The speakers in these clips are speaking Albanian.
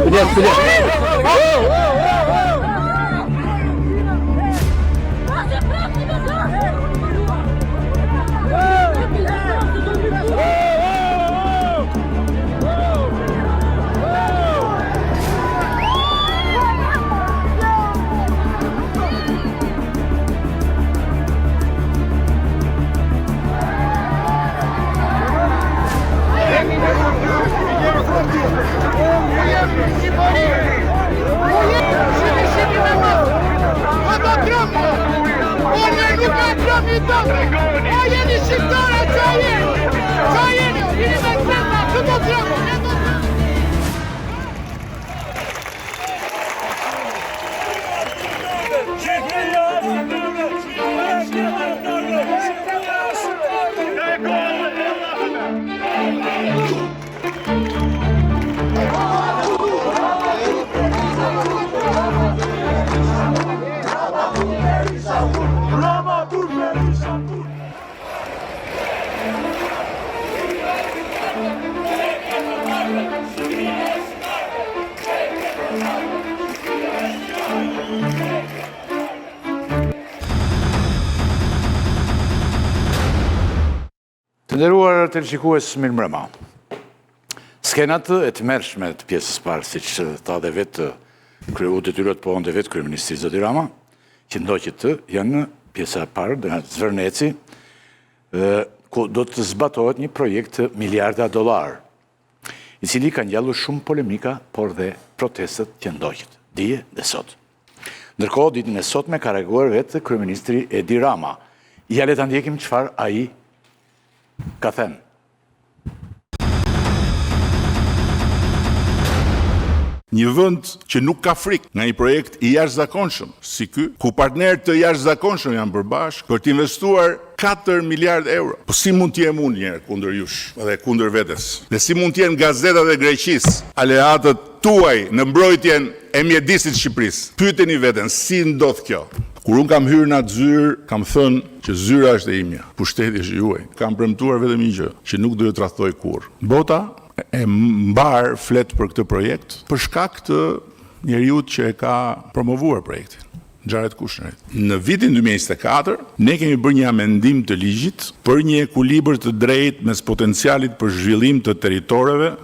Kujdes, kujdes. Të nderuar teleshikues, mirëmbrëma. Skenat e tmerrshme të pjesës së parë, siç tha dhe vetë kreu detyroi të pohonte vetë kryeministri zoti Rama, që ndoqët janë pjesa e parë dhe nga Zvërneci, ku do të zbatohet një projekt miliarda dollarë, i cili ka ngjallur shumë polemika, por dhe protestat që ndoqët, dje dhe sot. Ndërkohë, ditën e sotme ka reaguar vetë kryeministri Edi Rama. Ja le ta ndjekim çfarë ai ka thënë. Një vend që nuk ka frikë nga një projekt i jashtëzakonshëm si ky, ku partnerë të jashtëzakonshëm janë bërë bashkë për të investuar 4 miliardë euro. Po si mund të jem unë njëherë kundër jush dhe kundër vetes? Dhe si mund të jenë gazetat e Greqisë, aleatët tuaj në mbrojtjen e mjedisit të Shqipërisë? Pyeteni veten si ndodh kjo? Kur unë kam hyrë në atë zyrë, kam thënë që zyra është e imja, pushteti është i juaj. Kam premtuar vetëm një gjë, që nuk do ju tradhtoj kurrë. Bota e mbarë flet për këtë projekt për shkak të njeriut që e ka promovuar projektin, Jared Kushnerit. Në vitin 2024, ne kemi bërë një amendim të ligjit për një ekuilibër të drejtë mes potencialit për zhvillim të territoreve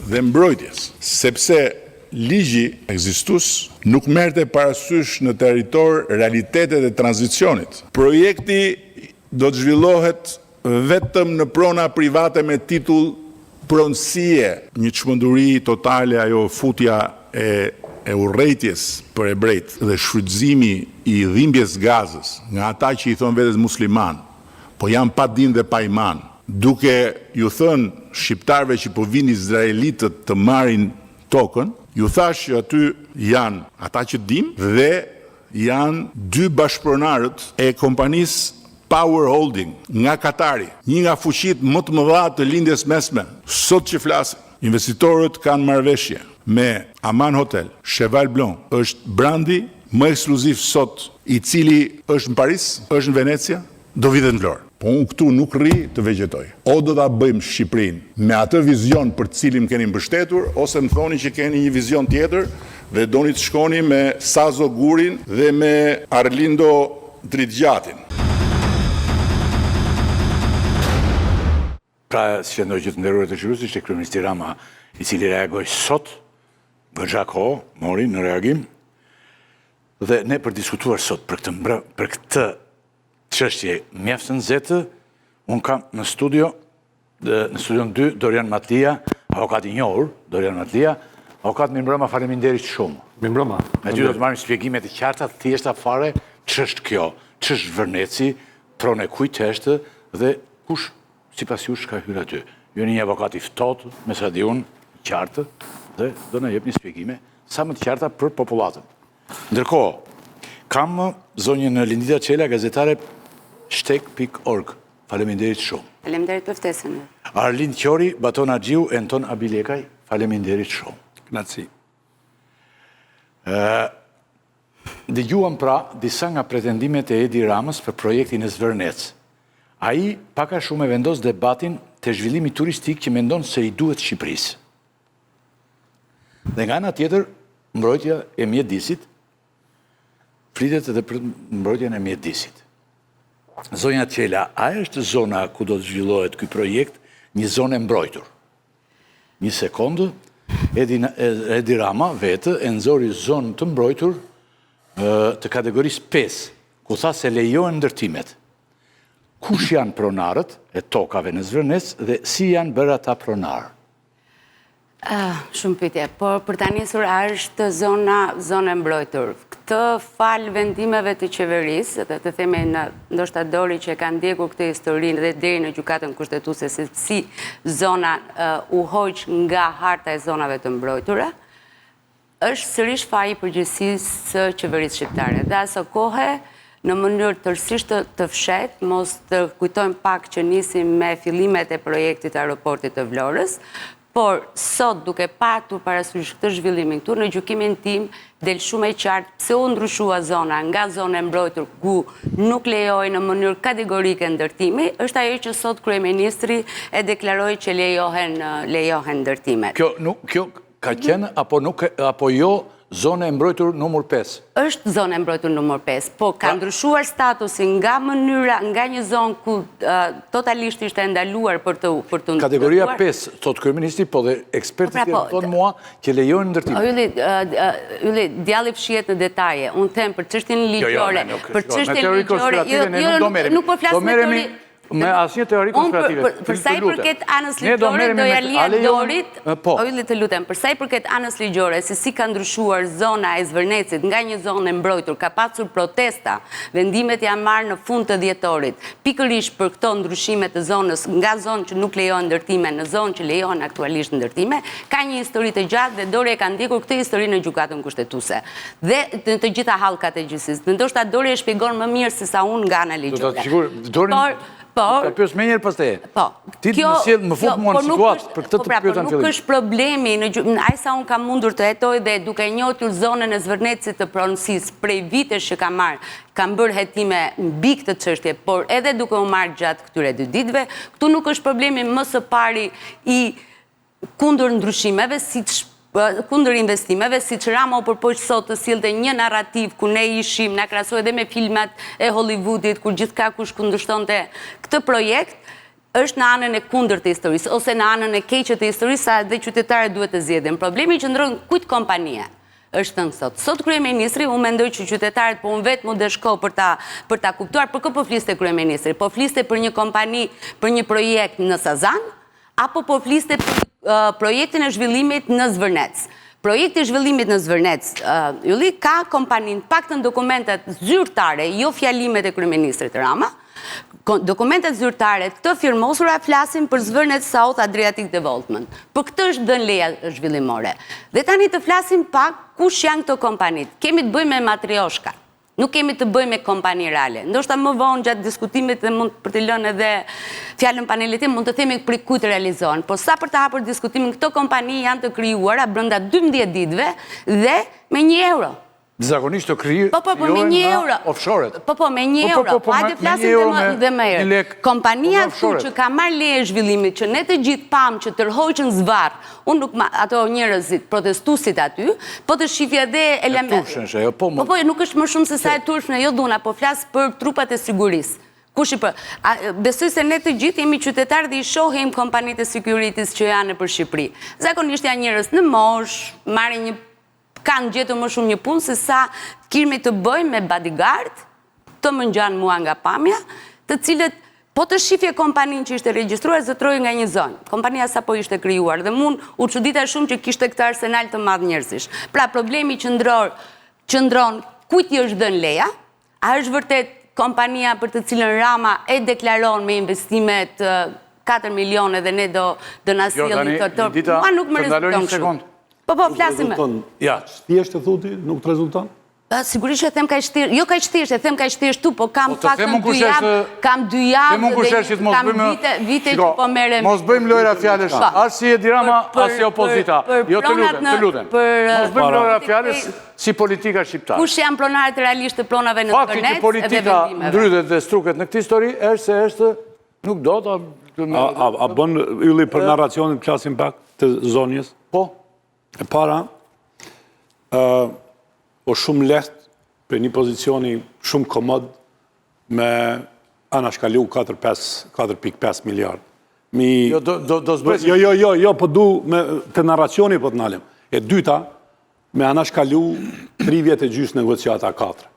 dhe mbrojtjes, sepse ligji ekzistues nuk merrte parasysh në territor realitetet e tranzicionit. Projekti do të zhvillohet vetëm në prona private me titull pronësie. Një çmenduri totale ajo futja e e urrejtjes për hebrejtë dhe shfrytëzimi i dhimbjes së Gazës nga ata që i thonë vetes muslimanë, po janë pa din dhe pa iman, duke ju thënë shqiptarëve që po vijnë izraelitët të marrin tokën, ju thashë që aty janë ata që dimë dhe janë dy bashkëpronarët e kompanisë Power Holding nga Katari, një nga fuqitë më të mëdha të Lindjes Mesme. Sot që flasim, investitorët kanë marrëveshje me Aman Hotel, Cheval Blanc, është brandi më ekskluziv sot, i cili është në Paris, është në Venecia, do vijë dhe në Vlorë. Po unë këtu nuk rri të vegjetoj. O do ta bëjmë Shqipërinë me atë vizion për të cilin më keni mbështetur, ose më thoni që keni një vizion tjetër dhe doni të shkoni me Sazo Gurin dhe me Arlindo Dritëgjatin. Pra, siç e ndoqët të nderuar teleshikues, ishte kryeministri Rama, i cili reagoi sot, goxha kohë mori në reagim, dhe ne për diskutuar sot për këtë mbrë, për këtë çështje mjaft të nxehtë, unë kam në studio, në studion 2, Dorian Matlia, avokat i njohur, Dorian Matlia, avokat mirëmbrëma, faleminderit shumë. Mirëmbrëma. Me ty do të marrim shpjegime të qarta, të thjeshta fare, ç'është kjo, ç'është Zvërneci, pronë e kujt është dhe kush sipas jush ka hyrë aty. Ju jeni një avokat i ftohtë, me sa di unë, i qartë, dhe do na jepni shpjegime sa më të qarta për popullatën. Ndërkohë, kam zonjën Lindita Çela, gazetare shteg.org. Faleminderit shumë. Faleminderit për ftesën. Arlind Qori, Baton Haxhiu, Enton Abilekaj, faleminderit shumë. Kënaqësi. Dëgjuam pra disa nga pretendimet e Edi Ramës për projektin e Zvërnec. Ai pak a shumë e vendos debatin te zhvillimi turistik që mendon se i duhet Shqipërisë. Dhe nga ana tjetër, mbrojtja e mjedisit, flitet edhe për mbrojtjen e mjedisit. Zonja Çela, a është zona ku do të zhvillohet ky projekt një zonë e mbrojtur? Një sekondë, Edi, Edi Rama vetë e nxori zonë të mbrojtur të kategorisë 5, ku tha se lejohen ndërtimet. Kush janë pronarët e tokave në Zvërnec dhe si janë bërë ata pronarë? Ah, shumë pyetje, por për ta nisur a është zona zonë e mbrojtur. Këtë falë vendimeve të qeverisë, dhe të themi në ndoshta Dori që e ka ndjekur këtë histori dhe deri në gjykatën kushtetuese se si zona u hoq nga harta e zonave të mbrojtura, Është sërish faji i përgjegjësisë së qeverisë shqiptare. Dhe aso kohe, në mënyrë tërësisht të fshehtë, mos të kujtojmë pak që nisi me fillimet e projektit të aeroportit të Vlorës, por sot duke patur parasysh këtë zhvillimin këtu, në gjykimin tim del shumë e qartë pse u ndryshua zona nga zonë e mbrojtur ku nuk lejohej në mënyrë kategorike ndërtimi, është ajo që sot kryeministri e deklaroi që lejohen lejohen ndërtimet. Kjo nuk kjo Ka qenë apo nuk apo jo zonë e mbrojtur numër 5? Është zonë e mbrojtur numër 5, po ka pra- ndryshuar statusi nga mënyra, nga një zonë ku totalisht ishte e ndaluar për të për të Kategoria 5, thotë kryeministri, po dhe ekspertët po pra, po, thonë mua që lejojnë ndërtimin. Ylli, Ylli, djalli fshihet në detaje. Unë them për çështjen jo, jo, ligjore, për çështjen ligjore, jo, jo, nuk po flas me teori. Me asnjë teori konspirative. Për sa i përket anës ligjore, do ja lija Dorit, po. o Ylli të lutem, për sa i përket anës ligjore, se si ka ndryshuar zona e Zvërnecit nga një zonë e mbrojtur, ka pasur protesta, vendimet janë marrë në fund të dhjetorit, pikërisht për këto ndryshime të zonës, nga zonë që nuk lejohen ndërtime, në zonë që lejohen aktualisht ndërtime, ka një histori të gjatë dhe Dori e ka ndjekur këtë histori në gjykatën kushtetuese. Dhe në të gjitha hallkat e gjyqësisë. Dhe ndoshta Dori e shpjegon më mirë se sa unë nga ana ligjore. Do ta sigur, Dorin, por, por, ta pyes menjëherë pas teje. Po. Ti më sjell, më fut mua në po situatë, për këtë po të pra, pyeta në fillim. Nuk është problemi, në aq sa unë kam mundur të hetoj dhe duke njohur zonën e Zvërnecit të pronësisë prej vitesh që kam marrë, kam bërë hetime mbi këtë çështje, por edhe duke u marrë gjatë këtyre dy ditëve, këtu nuk është problemi më së pari i kundër ndryshimeve, siç kundër investimeve, siç Rama u përpoq sot të sillte një narrativë ku ne ishim, na krahasoi edhe me filmat e Hollywoodit, kur gjithkakush kundërshtonte këtë projekt, është në anën e kundërt të historisë, ose në anën e keqe të historisë, sa dhe qytetarët duhet të zgjedhin. Problemi qëndron kujt kompanie është thënë sot. Sot kryeministri, unë mendoj që qytetarët, po unë vetë m'u desh kohë për ta për ta kuptuar, për kë po fliste kryeministri? Po fliste për një kompani, për një projekt në Sazan, apo po fliste për projektin e zhvillimit në Zvërnec. Projekti i zhvillimit në Zvërnec, Ylli, ka kompaninë, paktën dokumentet zyrtare, jo fjalimet e kryeministrit Rama, dokumentet zyrtare të firmosura flasin për Zvërnec South Adriatic Development. Për këtë është dhënë leja zhvillimore. Dhe tani të flasim pak kush janë këto kompanitë. Kemi të bëjmë me matrioshka. Nuk kemi të bëjmë me kompani reale. Ndoshta më vonë gjatë diskutimit dhe mund për t'i lënë edhe fjalën panelit tim, mund të themi prej kujt realizohen. Por sa për të hapur diskutimin, këto kompani janë të krijuara brenda 12 ditëve dhe me një euro. Zakonisht të krijohen po, po, po, me një euro. offshore-et. Po, po, me një po, euro. Po, po, hajde flasim dhe më, dhe më herë. Kompania këtu që ka marrë leje zhvillimit, që ne të gjithë pamë që tërhoqën zvarrë, Unë nuk ma, ato njerëzit, protestuesit aty, po të shifja dhe element... E turpshme është ajo, po më... Po, po, nuk është më shumë se sa e turpshme, jo dhuna, po flas për trupat e sigurisë. Kush i për... Besoj se ne të gjithë jemi qytetarë dhe i shohim kompanitë e security-s që janë nëpër Shqipëri. Zakonisht janë njerëz në moshë, marrin një kanë gjetur më shumë një punë se sa kemi të bëjmë me bodyguard, të më ngjan mua nga pamja, të cilët po të shifje kompaninë që ishte regjistruar, zotërohej nga një zonjë. Kompania sapo ishte krijuar dhe mu u çudita shumë që kishte këtë arsenal të madh njerëzish. Pra problemi qendror qëndron kujt i është dhënë leja, A është vërtet kompania për të cilën Rama e deklaron me investimet 4 milione dhe ne do do na jo, sjellin këto. Mua nuk më rezulton kështu. Po po flasim. Ja. Thjesht e thu ti, nuk të rezulton? Sigurisht që e them kaq thjesht, jo kaq thjesht, e them kaq thjesht tu, po kam po, paktën dy javë, kam dy javë dhe kam vite, vite që po merrem. Mos bëjmë lojra fjalësh, po. as si Edi Rama, as si opozita. Jo të lutem, të lutem. Mos bëjmë lojra fjalësh, si politika shqiptare. Kush janë pronarët realisht të pronave në Zvërnec dhe vendimeve? Fakti që politika ndrydhet dhe struket në këtë histori është se është... Nuk do ta... A, a bën Ylli për narracionin të flasim pak të zonjës? Po. E para, ë o shumë lehtë për një pozicioni shumë komod me anashkalu 4.5 miliard. Mi... Jo, do, do, do zbresim. Jo, jo, jo, jo, po du me, te narracioni po të nalem. E dyta, me anashkalu 3 vjet e gjysë negociata 4.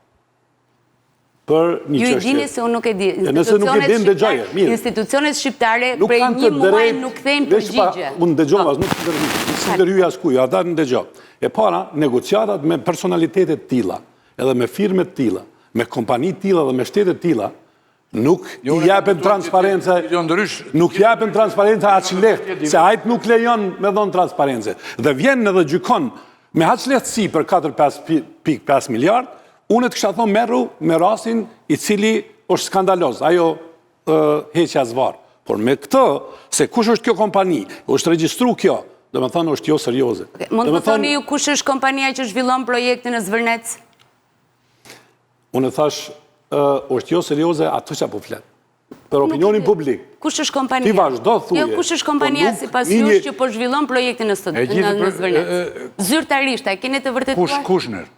Për një çështje. Ju i dini se unë nuk e di. Nëse nuk e din, dëgjoje, mirë. Institucionet shqiptare prej një muaj nuk kthejnë përgjigje. Unë dëgjova, po. nuk ndërhyj, nuk ndërhyj askuj, ata në dëgjoj. E para, negociatat me personalitete të tilla, edhe me firme të tilla, me kompani të tilla dhe me shtete të tilla, nuk jo, i jepen transparencë, jo, nuk jepen transparencë aq lehtë, se ai nuk lejon me dhonë transparencë. Dhe vjen edhe gjykon me aq lehtësi për 4-5.5 miliard, unë të kisha thonë merru me rastin i cili është skandaloz, ajo heqja zvarrë. Por me këtë, se kush është kjo kompani, është regjistru kjo, domethënë është jo serioze. Mund të thoni ju kush është kompania që zhvillon projektin në Zvërnec? Unë thash, është jo serioze ato që po flet. Për opinionin publik. Kush është kompania? Ti vazhdo thuje. Jo, kush është kompania po sipas jush që po zhvillon projektin në Zvërnec? Zyrtarisht, a e keni të vërtetuar? Kush, kush nërë?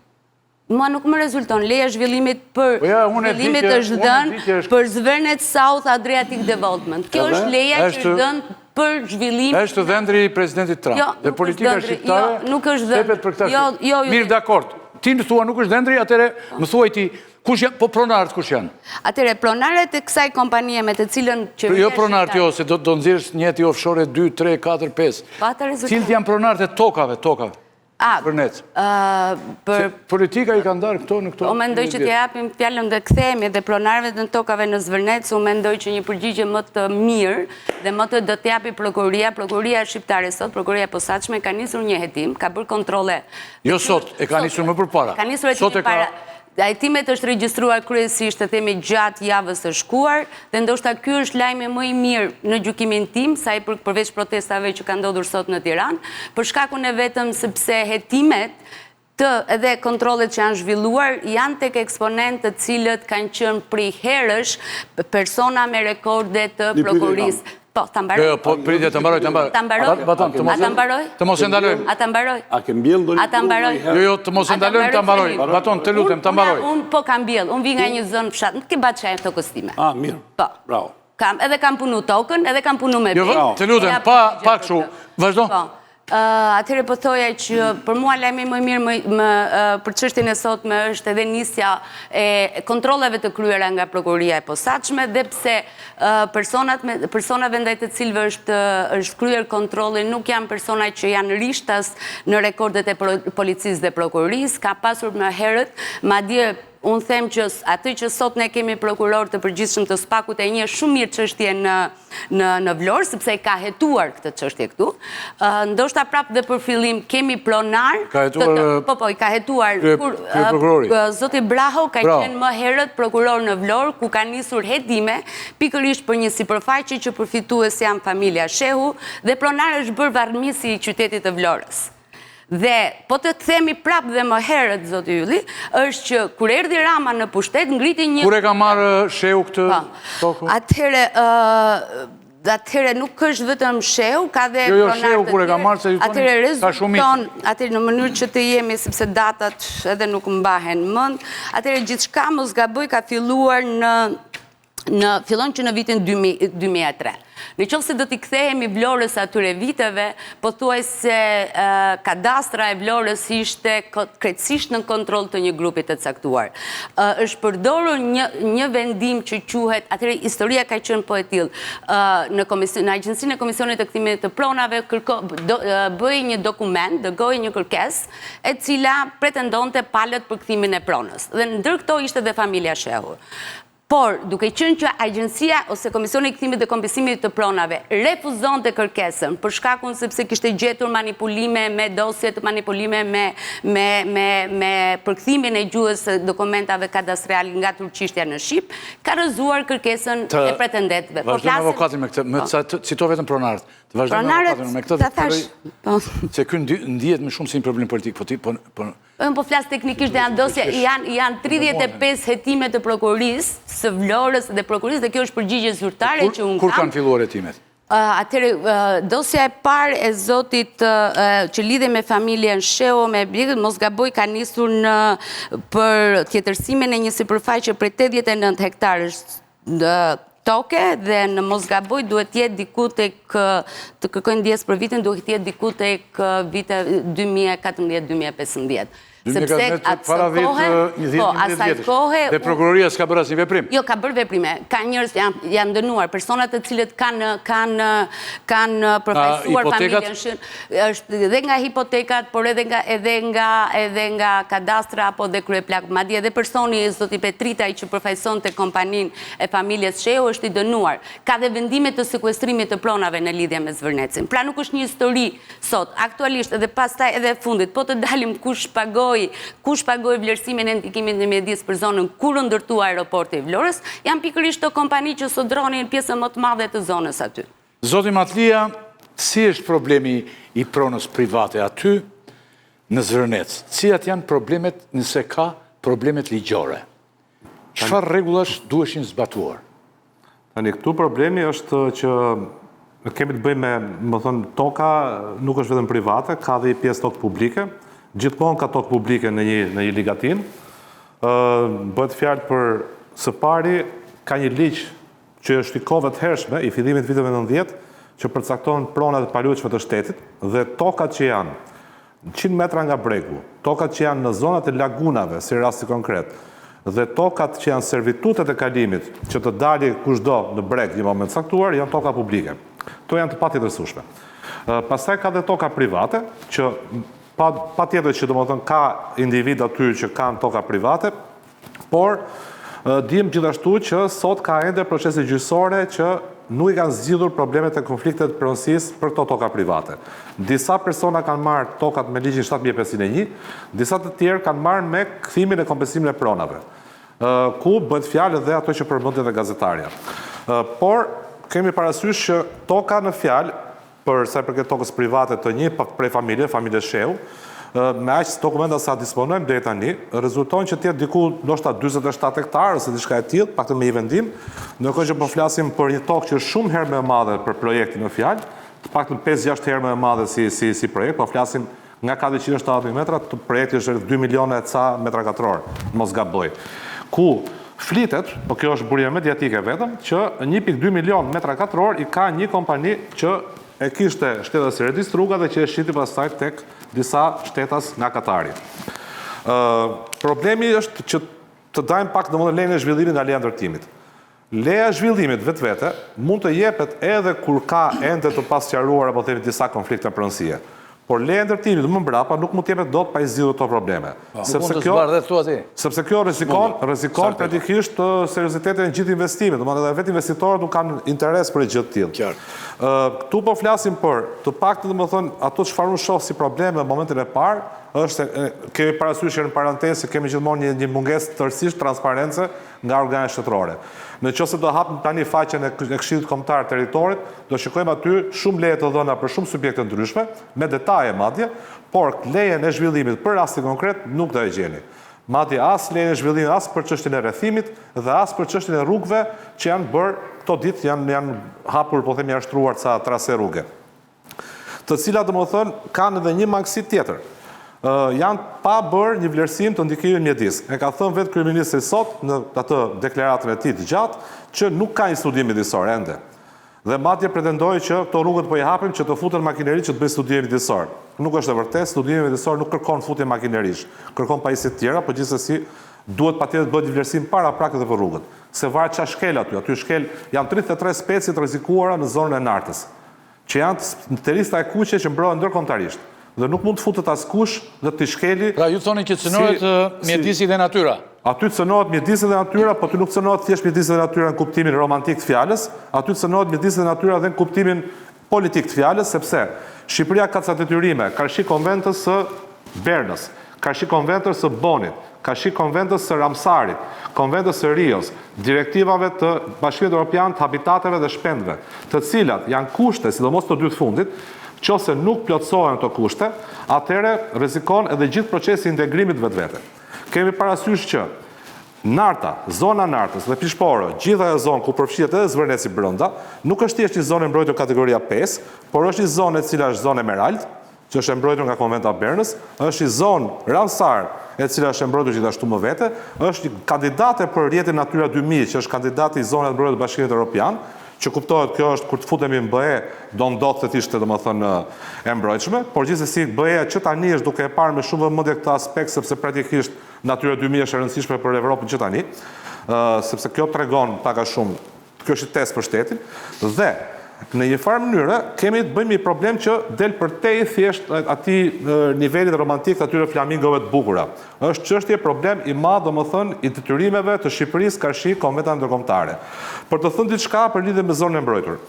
Mua nuk më rezulton, leja e zhvillimit për po ja, zhvillimit është dhënë për Zvërnec South Adriatic Development. Kjo është leja që është dhënë për zhvillim... Është dhëndri i presidentit Trump. Jo, dhe politika shqiptare jo, nuk është dhëndri. për këta jo, jo, jo, Mirë, dakord. Ti më thua nuk është dhëndri, atëherë më thuaj ti, kush janë, po pronarët kush janë? Atëherë, pronarët e kësaj kompanie me të cilën që... Jo pronarët, jo, se do të nxjerrësh një ti offshore 2, 3, 4, 5. Cilët janë pronarët e tokave, tokave? A, Zvërnec. Për... Politika i ka ndarë këto në këto... Unë mendoj që t'ia japim fjalën dhe kthehemi dhe pronarëve të tokave në Zvërnec, unë mendoj që një përgjigje më të mirë dhe më të do t'japi prokuroria, prokuroria shqiptare sot, prokuroria e posaçme, ka nisur një hetim, ka bërë kontrolle... Jo sot, e ka nisur më përpara. Ka nisur hetimin para... Hetimet është regjistruar kryesisht të themi gjatë javës së shkuar dhe ndoshta ky është lajmi më i mirë në gjykimin tim, sa i për përveç protestave që kanë ndodhur sot në Tiranë, për shkakun e vetëm sepse hetimet të edhe kontrollet që janë zhvilluar janë tek eksponentë të cilët kanë qenë prej herësh persona me rekorde të prokurorisë. Po, ta mbaroj. Jo, jo, po, pritje, të mbaroj, të mbaroj. Ta mbaroj. Baton, të mos A ta mbaroj? Të mos e ndalojmë. A ta mbaroj? A ke mbjellë ndonjë A ta mbaroj? Jo, jo, të mos e ndalojmë, ta mbaroj. Baton, të lutem, ta mbaroj. Unë po kam mbjellë, unë vi nga një zonë fshat, nuk ke baça e tokës time. Ah, mirë. Po. Bravo. Kam, edhe kam punu tokën, edhe kam punu me Jo, të lutem, pa, pa kështu. Vazhdo. Po. Atëherë po thoja që për mua lajmi më i mirë më për çështjen e sotme është edhe nisja e kontrolleve të kryera nga prokuroria e posaçme dhe pse personat me personave ndaj të cilëve është është kryer kontrolli nuk janë persona që janë rishtas në rekordet e policisë dhe prokurorisë, ka pasur më herët, madje unë them që atë që sot ne kemi prokuror të përgjithshëm të SPAK-ut e njeh shumë mirë çështjen në në në Vlorë, sepse e ka hetuar këtë çështje këtu. Ndoshta prapë dhe për fillim kemi pronar. Ka hetuar Po po, i ka hetuar kur zoti Braho ka qenë më herët prokuror në Vlorë ku ka nisur hetime pikërisht për një sipërfaqe që përfitues janë familja Shehu dhe pronar është bërë varrmihësi i qytetit të Vlorës. Dhe po të kthehemi prapë dhe më herët, zoti Ylli, është që kur erdhi Rama në pushtet, ngriti një... Kur e ka marrë Shehu këtë po. tokë? Atëherë, atëherë nuk është vetëm Shehu, ka dhe jo, jo, Shehu kur e ka marrë, se ju thoni, ka shumicë. Atëherë në mënyrë që të jemi, sepse datat edhe nuk mbahen mend, atëherë gjithçka mos gaboj ka filluar në në fillon që në vitin 2003. Në qoftë se do t'i kthehemi Vlorës atyre viteve, pothuajse kadastra e Vlorës ishte krejtësisht në kontroll të një grupi të caktuar. Është përdorur një një vendim që quhet, atëherë historia ka qenë po e tillë. Në komision, në Agjencinë e Komisionit të Kthimit të Pronave kërko bëhej një dokument, dërgohej një kërkesë e cila pretendonte palët për kthimin e pronës. Dhe ndër këto ishte dhe familja Shehu. Por, duke qenë që agjencia ose Komisioni i Kthimit dhe Kompensimit të Pronave refuzonte kërkesën për shkakun sepse kishte gjetur manipulime me dosjet, manipulime me me me me përkthimin e gjuhës së dokumentave kadastriale nga turqishtja në shqip, ka rrëzuar kërkesën e pretendentëve. Po flasim avokatin me këtë, më po. cito vetëm pronarët. Të vazhdojmë avokatin me këtë. Ta thash, po. Se ky ndihet më shumë si një problem politik, po ti po po. Unë po flas teknikisht dhe janë dosje, janë janë 35 hetime të prokurorisë së Vlorës dhe prokurorisë dhe kjo është përgjigje zyrtare që unë kam. Kur kanë filluar hetimet? Atëherë, dosja e parë e zotit që lidhej me familjen Shehu me Bjegët, mos gaboj ka nisur në për tjetërsimin e një sipërfaqe prej 89 hektarësh toke dhe në mos gaboj duhet të jetë diku tek të kërkoj ndjesë për vitin duhet të jetë diku tek vite 2014-2015. Sepse atë kohe, po, asaj kohe... Dhe prokuroria s'ka bërë asnjë veprim? Jo, ka bërë veprime. Ka njerëz janë, janë dënuar, persona të cilët kanë, kanë, kanë përfaqësuar familjen Shehu, është dhe nga hipotekat, por edhe nga, edhe nga, edhe nga kadastra apo dhe kryeplak. Madje edhe personi zoti Petritaj që përfaqësonte kompaninë e familjes Shehu është i dënuar. Ka dhe vendime të sekuestrimit të pronave në lidhje me Zvërnecin. Pra nuk është një histori Sot, aktualisht edhe pastaj edhe e fundit, po të dalim kush pagoi, kush pagoi vlerësimin e ndikimit në mjedis për zonën kur u ndërtua aeroporti i Vlorës, janë pikërisht këto kompani që sodronin pjesën më të madhe të zonës aty. Zoti Matlija, si është problemi i pronës private aty në Zvërnec? Cilat janë problemet nëse ka problemet ligjore? Çfarë rregullash duheshin zbatuar? Tani këtu problemi është që kemi të bëjmë me, domethënë, toka nuk është vetëm private, ka dhe një pjesë tokë publike. Gjithmonë ka tokë publike në një në një ligatinë. Ë bëhet fjalë për së pari ka një ligj që është i kohëve të hershme, i fillimit të viteve 90, që përcakton pronat e paluajtshme të shtetit dhe tokat që janë 100 metra nga bregu, tokat që janë në zonat e lagunave, si rasti konkret, dhe tokat që janë servitutet e kalimit, që të dali kushdo në breg një moment caktuar, janë toka publike. Këto janë të patjetërsueshme. Pastaj ka dhe toka private, që pa, patjetër që domethënë ka individ aty që kanë toka private, Por, dimë gjithashtu që sot ka ende procese gjyqësore që nuk i kanë zgjidhur problemet e konfliktet e pronësisë për këto toka private. Disa persona kanë marrë tokat me ligjin 7501, disa të tjerë kanë marrë me kthimin e kompensimin e pronave, ku bëhet fjalë edhe ato që përmendi edhe gazetarja. Por, kemi parasysh që toka në fjalë Për sa i përket tokës private të një prej familje, familjes Shehu, me aq dokumenta sa disponojmë deri tani, rezulton që të jetë diku ndoshta 47 hektarë ose diçka e tillë, paktën me një vendim, ndërkohë që po flasim për një tokë që është shumë herë më e madhe për projektin në fjalë, të paktën 5-6 herë më e madhe si si si projekt, po flasim Nga 470.000 metra, projekti është rreth 2 milione e ca metra katror, mos gaboj. Ku flitet, po kjo është burime mediatike vetëm, që 1.2 milion metra katror i ka një kompani që e kishte shtetasi Redi Struga dhe që e shiti pastaj tek disa shtetas nga Katari. Ë problemi është që të dajmë pak domethënë lejen e zhvillimit nga leja e ndërtimit. Leja e zhvillimit vetvete mund të jepet edhe kur ka ende të pasqaruara po themi disa konflikte pronësie. Por leja e ndërtimit më mbrapa nuk mund të jepet dot pa i zgjidhur këto probleme. Sepse kjo sepse kjo rrezikon rrezikon praktikisht seriozitetin e gjithë investimit, domethënë edhe vetë investitorët nuk kanë interes për një gjë të tillë. Ë këtu po flasim për të paktën domethënë ato çfarë unë shoh si probleme në momentin e parë është se kemi parasysh në parantezë se kemi gjithmonë një një mungesë tërësisht transparence nga organet shtetërore. Në qoftë se do hapim tani faqen e Këshillit Kombëtar të Territorit, do shikojmë aty shumë leje të dhëna për shumë subjekte të ndryshme, me detaje madje, por lejen e zhvillimit për rastin konkret nuk do e gjeni. Madje as lejen e zhvillimit as për çështjen e rrethimit dhe as për çështjen e rrugëve që janë bërë këto ditë janë janë hapur, po themi janë shtruar ca trase rruge. të cilat domethënë kanë edhe një mangësi tjetër. Janë pa bërë një vlerësim të ndikimit në mjedis. E ka thënë vetë kryeministri sot në atë deklaratën e tij të gjatë që nuk ka një studim mjedisor ende. Dhe madje pretendoi që këto rrugët po i hapim që të futen makineritë që të bëjnë studim mjedisor. Nuk është e vërtetë, studimi mjedisor nuk kërkon futje makinerish, kërkon pajisje të tjera, por gjithsesi duhet patjetër të bëhet një vlerësim paraprak edhe për rrugët. Se varet ça shkel aty, aty shkel janë 33 specie të rrezikuara në zonën e Nartës. që janë te lista e kuqe që mbrohen ndërkombëtarisht dhe nuk mund të futet askush dhe t'i shkeli Pra ju thoni që cënohet mjedisi dhe natyra. Aty cënohet mjedisi dhe natyra, po aty nuk cënohet thjesht mjedisi dhe natyra në kuptimin romantik të fjalës, aty cënohet mjedisi dhe natyra dhe në kuptimin politik të fjalës, sepse Shqipëria ka ca detyrime karshi Konventës së Bernës, karshi Konventës së Bonit, karshi Konventës së Ramsarit, Konventës së Rios, direktivave të Bashkimit Europian të habitateve dhe shpendëve, të cilat janë kushte, sidomos të dy të fundit, Qoftë se nuk plotësohen këto kushte, atëherë rrezikon edhe gjithë procesi i integrimit në vetvete. Kemi parasysh që Narta, zona e Nartës dhe Pish Poro, gjithë ajo zonë ku përfshihet edhe Zvërneci brenda, nuk është thjesht një zonë e mbrojtur kategoria 5, por është një zonë e cila është zonë emerald, që është e mbrojtur nga Konventa e Bernës, është një zonë Ramsar, e cila është e mbrojtur gjithashtu më vete, është një kandidate për rrjetin Natyra 2000, që është kandidati i zonave të mbrojtura të Bashkimit Evropian, që kuptohet kjo është kur të futemi në BE do ndodhte të ishte domethënë e mbrojtshme, por gjithsesi BE-ja që tani është duke e parë me shumë vëmendje këtë aspekt sepse praktikisht Natyra 2000 është e rëndësishme për Evropën që tani, sepse kjo tregon pak a shumë Kjo është një test për shtetin dhe në një farë mënyre kemi të bëjmë një problem që del përtej thjesht atij nivelit romantik të atyre flamingove të bukura. Është çështje problem i madh, domethënë, i detyrimeve të Shqipërisë karshi konventave ndërkombëtare. Për të thënë diçka për lidhje me zonën e mbrojtur.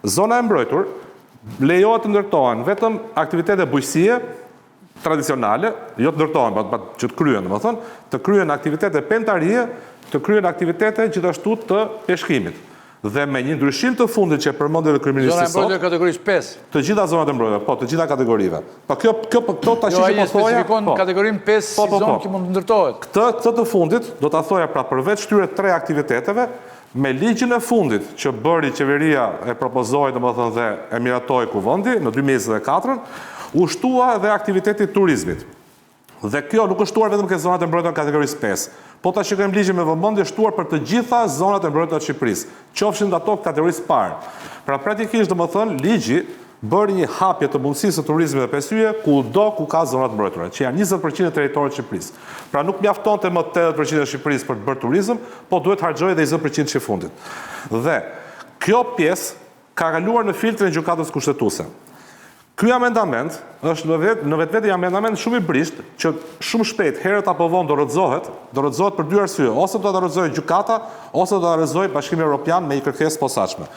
Zona e mbrojtur lejohet të ndërtohen vetëm aktivitete bujqësie, tradicionale, jo të ndërtohen, po, po që të kryhen, domethënë, të kryhen aktivitete pemëtarie, të kryhen aktivitete gjithashtu të peshkimit. Dhe me një ndryshim të fundit që e përmendi edhe kryeministri sot. Zona e mbrojtur e kategorisë 5. Të gjitha zonat e mbrojtura, po, të gjitha kategorive. Po kjo kjo po këto tash jo, që po thoja, specifikon po, kategorinë 5 po, si po, po, zonë që mund të ndërtohet. Këtë këtë të fundit do ta thoja pra përveç këtyre tre aktiviteteve, Me ligjin e fundit që bëri qeveria e propozoi domethënë dhe e miratoi Kuvendi në 2024-ën, u shtua edhe aktiviteti i turizmit. Dhe kjo nuk është shtuar vetëm ke zonat e mbrojtura kategorisë 5. Po ta shikojmë ligjin me vëmendje, është shtuar për të gjitha zonat e mbrojtura të Shqipërisë, qofshin ato të kategorisë parë. Pra praktikisht domethënë ligji bëri një hapje të mundësisë së turizmit me pesë yje kudo ku ka zona të mbrojtura, që janë 20% e territorit të Shqipërisë. Pra nuk mjaftonte më 80% e Shqipërisë për të bërë turizëm, po duhet të harxhojë edhe 20% e fundit. Dhe kjo pjesë ka kaluar në filtrin e Gjykatës Kushtetuese. Ky amendament është në vet, në vetvete një amendament shumë i brishtë që shumë shpejt, herët apo vonë do rrëzohet, do rrëzohet për dy arsye, ose do ta rrëzojë gjykata, ose do ta rrëzojë Bashkimi Evropian me një kërkesë të posaçme.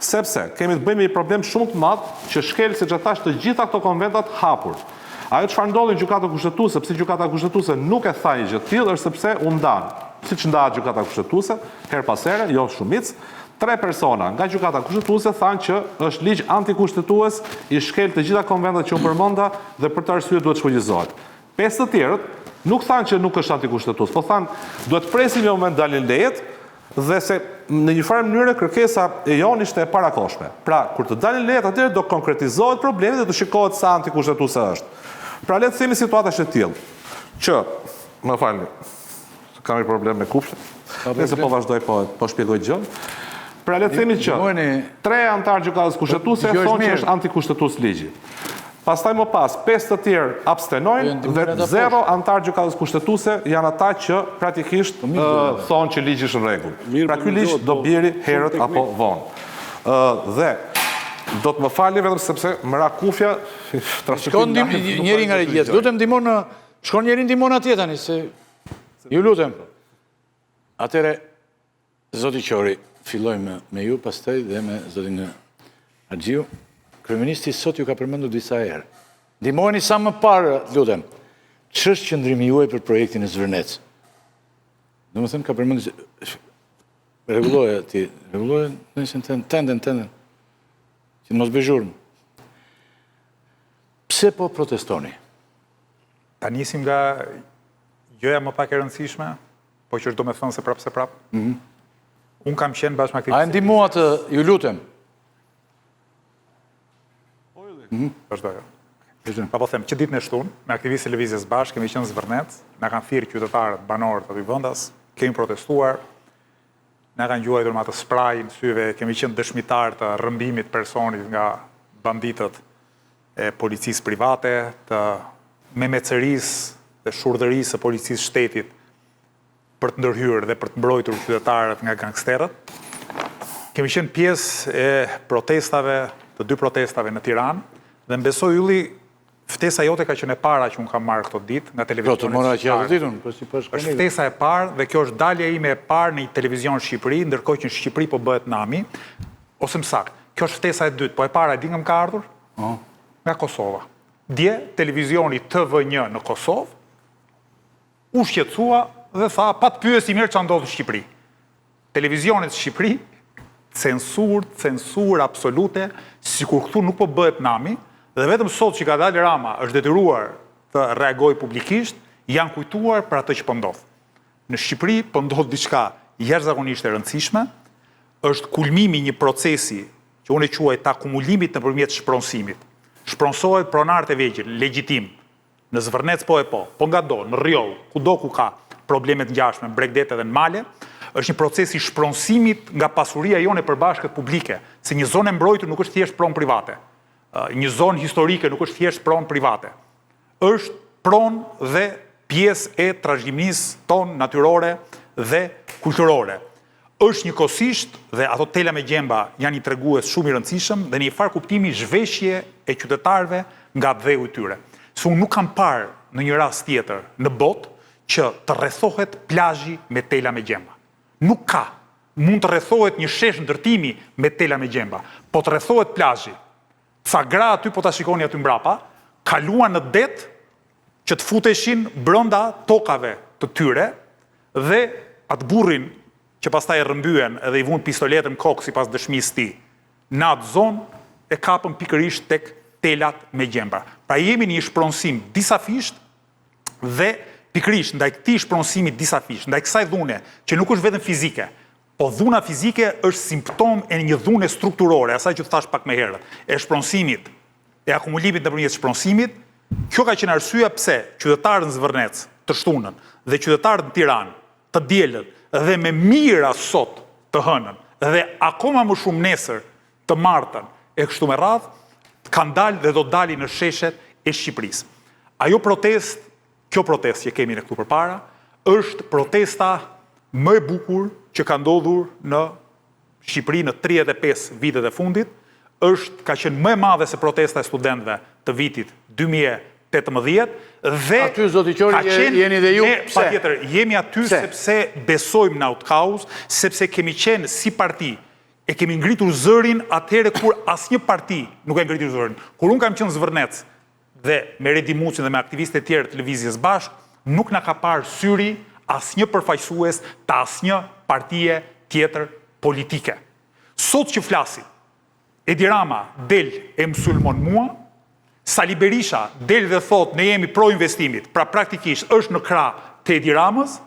Sepse kemi të bëjmë me një problem shumë të madh që shkel, siç e thashë, të gjitha këto konventat hapur. Ajo çfarë ndodhi në Gjykatën Kushtetuese, pse Gjykata Kushtetuese nuk e tha një gjë të tillë, është sepse u ndanë, siç ndahet Gjykata Kushtetuese, herë pas here, jo shumicë, tre persona nga Gjykata Kushtetuese thanë që është ligj antikushtetues, i shkel të gjitha konventat që unë përmenda dhe për këtë arsye duhet të shfuqizohet. Pesë të tjerët nuk thanë që nuk është antikushtetues, po thanë duhet të presim një moment dalin lejet dhe se në një farë mënyre kërkesa e jonë ishte e parakohshme. Pra, kur të dalin lejet atëherë do konkretizohet problemi dhe do shikohet sa antikushtetuese është. Pra le të themi situata është e tillë që, më falni, kam një problem me kufjen. Nëse po vazhdoj po po shpjegoj gjën. Pra le të themi që tre anëtarë gjykatës kushtetuese thonë që është antikushtetues ligji. Pastaj më pas, pesë të tjerë abstenojnë dhe zero anëtarë gjykatës kushtetuese janë ata që praktikisht po thonë që ligji është në rregull. Pra ky ligj do po, bjeri herët apo vonë. Dhe do të më falni vetëm sepse më ra kufja, Shkon njëri nga regjia. Lutem ndihmon në shkon njëri ndihmon atje tani se ju lutem. Atëre Zoti Qori, fillojmë me ju, pastaj dhe me zotin Haxhiu. Kryeministri sot ju ka përmendur disa herë. Ndihmojeni sa më parë, lutem. Ç'është qëndrimi juaj për projektin e Zvërnec? Domethënë ka përmendur rregulloje ti, rregulloje nëse tendën, tendën, tendën. Që të mos bëj zhurmë. Pse po protestoni? Ta nisim nga gjëja më pak e rëndësishme, po që është domethënëse prapë se prapë. Mm -hmm. Unë kam qenë bashkë me aktivistë. A e ndihmuat, ju lutem? Mm -hmm. Vazhdoj. Pa po them, që ditën e shtunë, me aktivistë të Lëvizjes Bashkë, kemi qenë Zvërnec, na kanë thirrë qytetarët, banorët aty vendas, kemi protestuar, na kanë gjuajtur me atë sprajin syve, kemi qenë dëshmitarë të rrëmbimit personit nga banditët e policisë private, të memecërisë dhe shurdhërisë së policisë shtetit për të ndërhyrë dhe për të mbrojtur qytetarët nga gangsterët. Kemi qenë pjesë e protestave, të dy protestave në Tiranë dhe më beso Ylli, ftesa jote ka qenë e para që unë kam marrë këto ditë nga televizionet po, shqiptare. Po, si po është ftesa e parë dhe kjo është dalja ime e parë në një televizion në Shqipëri, ndërkohë që në Shqipëri po bëhet nami, ose më saktë, kjo është ftesa e dytë, po e para e di nga më ka ardhur? Nga Kosova. Dje, televizioni TV1 në Kosovë u shqetësua dhe tha, pa të pyesim mirë ça ndodh në Shqipëri. Televizionet në Shqipëri, censurë, censurë absolute, sikur këtu nuk po bëhet nami, Dhe vetëm sot që ka dalë Rama është detyruar të reagojë publikisht, janë kujtuar për atë që po ndodh. Në Shqipëri po ndodh diçka jashtëzakonisht e rëndësishme, është kulmimi i një procesi që unë e quaj të akumulimit nëpërmjet shpronësimit. Shpronësohet pronarët e vegjël, legjitim, në Zvërnec po e po, po ngado, në Rrjoll, kudo ku ka probleme të ngjashme, në bregdet edhe në male, është një proces i shpronësimit nga pasuria jonë e përbashkët publike, se një zonë e mbrojtur nuk është thjesht pronë private. Një zonë historike nuk është thjesht pronë private. Është pronë dhe pjesë e trashëgimisë tonë natyrore dhe kulturore. Është njëkohësisht dhe ato tela me gjemba janë një tregues shumë i rëndësishëm dhe në një farë kuptimi zhveshje e qytetarëve nga atdheu i tyre. Se unë nuk kam parë në një rast tjetër në botë që të rrethohet plazhi me tela me gjemba. Nuk ka. Mund të rrethohet një shesh ndërtimi me tela me gjemba, po të rrethohet plazhi. Ca gra aty po ta shikoni aty mbrapa, kaluan në det që të futeshin brenda tokave të tyre dhe atë burrin që pastaj e rrëmbyen edhe i vunë pistoletën në kokë sipas dëshmisë së tij, në atë zonë e kapën pikërisht tek telat me gjemba. Pra jemi në një shpronësim disafisht dhe pikërisht ndaj këtij shpronësimi disafish, ndaj kësaj dhune, që nuk është vetëm fizike, po dhuna fizike është simptomë e një dhune strukturore, asaj që të thashë pak më herët, e shpronësimit, e akumulimit nëpërmjet shpronësimit, kjo ka qenë arsyeja pse qytetarët në Zvërnec të shtunën dhe qytetarët në Tiranë të dielën dhe me mijëra sot të hënën dhe akoma më shumë nesër të martën e kështu me radhë, kanë dalë dhe do të dalin në sheshet e Shqipërisë. Ajo protestë, kjo protestë që kemi ne këtu përpara, është protesta më e bukur që ka ndodhur në Shqipëri në 35 vitet e fundit, është ka qenë më e madhe se protesta e studentëve të vitit 2018 dhe aty zoti Qori jeni dhe ju pse? Patjetër, jemi aty sepse besojmë në atë kauzë, sepse kemi qenë si parti E kemi ngritur zërin atëherë kur asnjë parti nuk e ngritur zërin. Kur unë kam qenë në Zvërnec dhe me Redi Mucin dhe me aktivistët e tjerë të Lëvizjes Bashkë, nuk na ka parë syri asnjë përfaqësues të asnjë partie tjetër politike. Sot që flasim, Edi Rama del e më sulmon mua, Sali Berisha del dhe thotë ne jemi pro investimit, pra praktikisht është në krah të Edi Ramës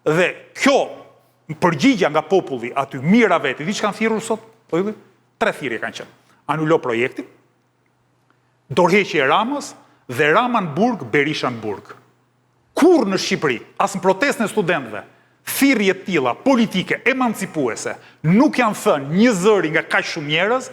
dhe kjo Përgjigja nga populli aty, mijëra vetë, e di ç'kanë thirrur sot, o Ylli? Tre thirrje kanë qenë. Anulo projektin, dorëheqje e Ramës dhe Rama në burg, Berisha në burg. Kurrë në Shqipëri, as në protestën e studentëve, thirrje të tilla politike emancipuese nuk janë thënë një zëri nga kaq shumë njerëz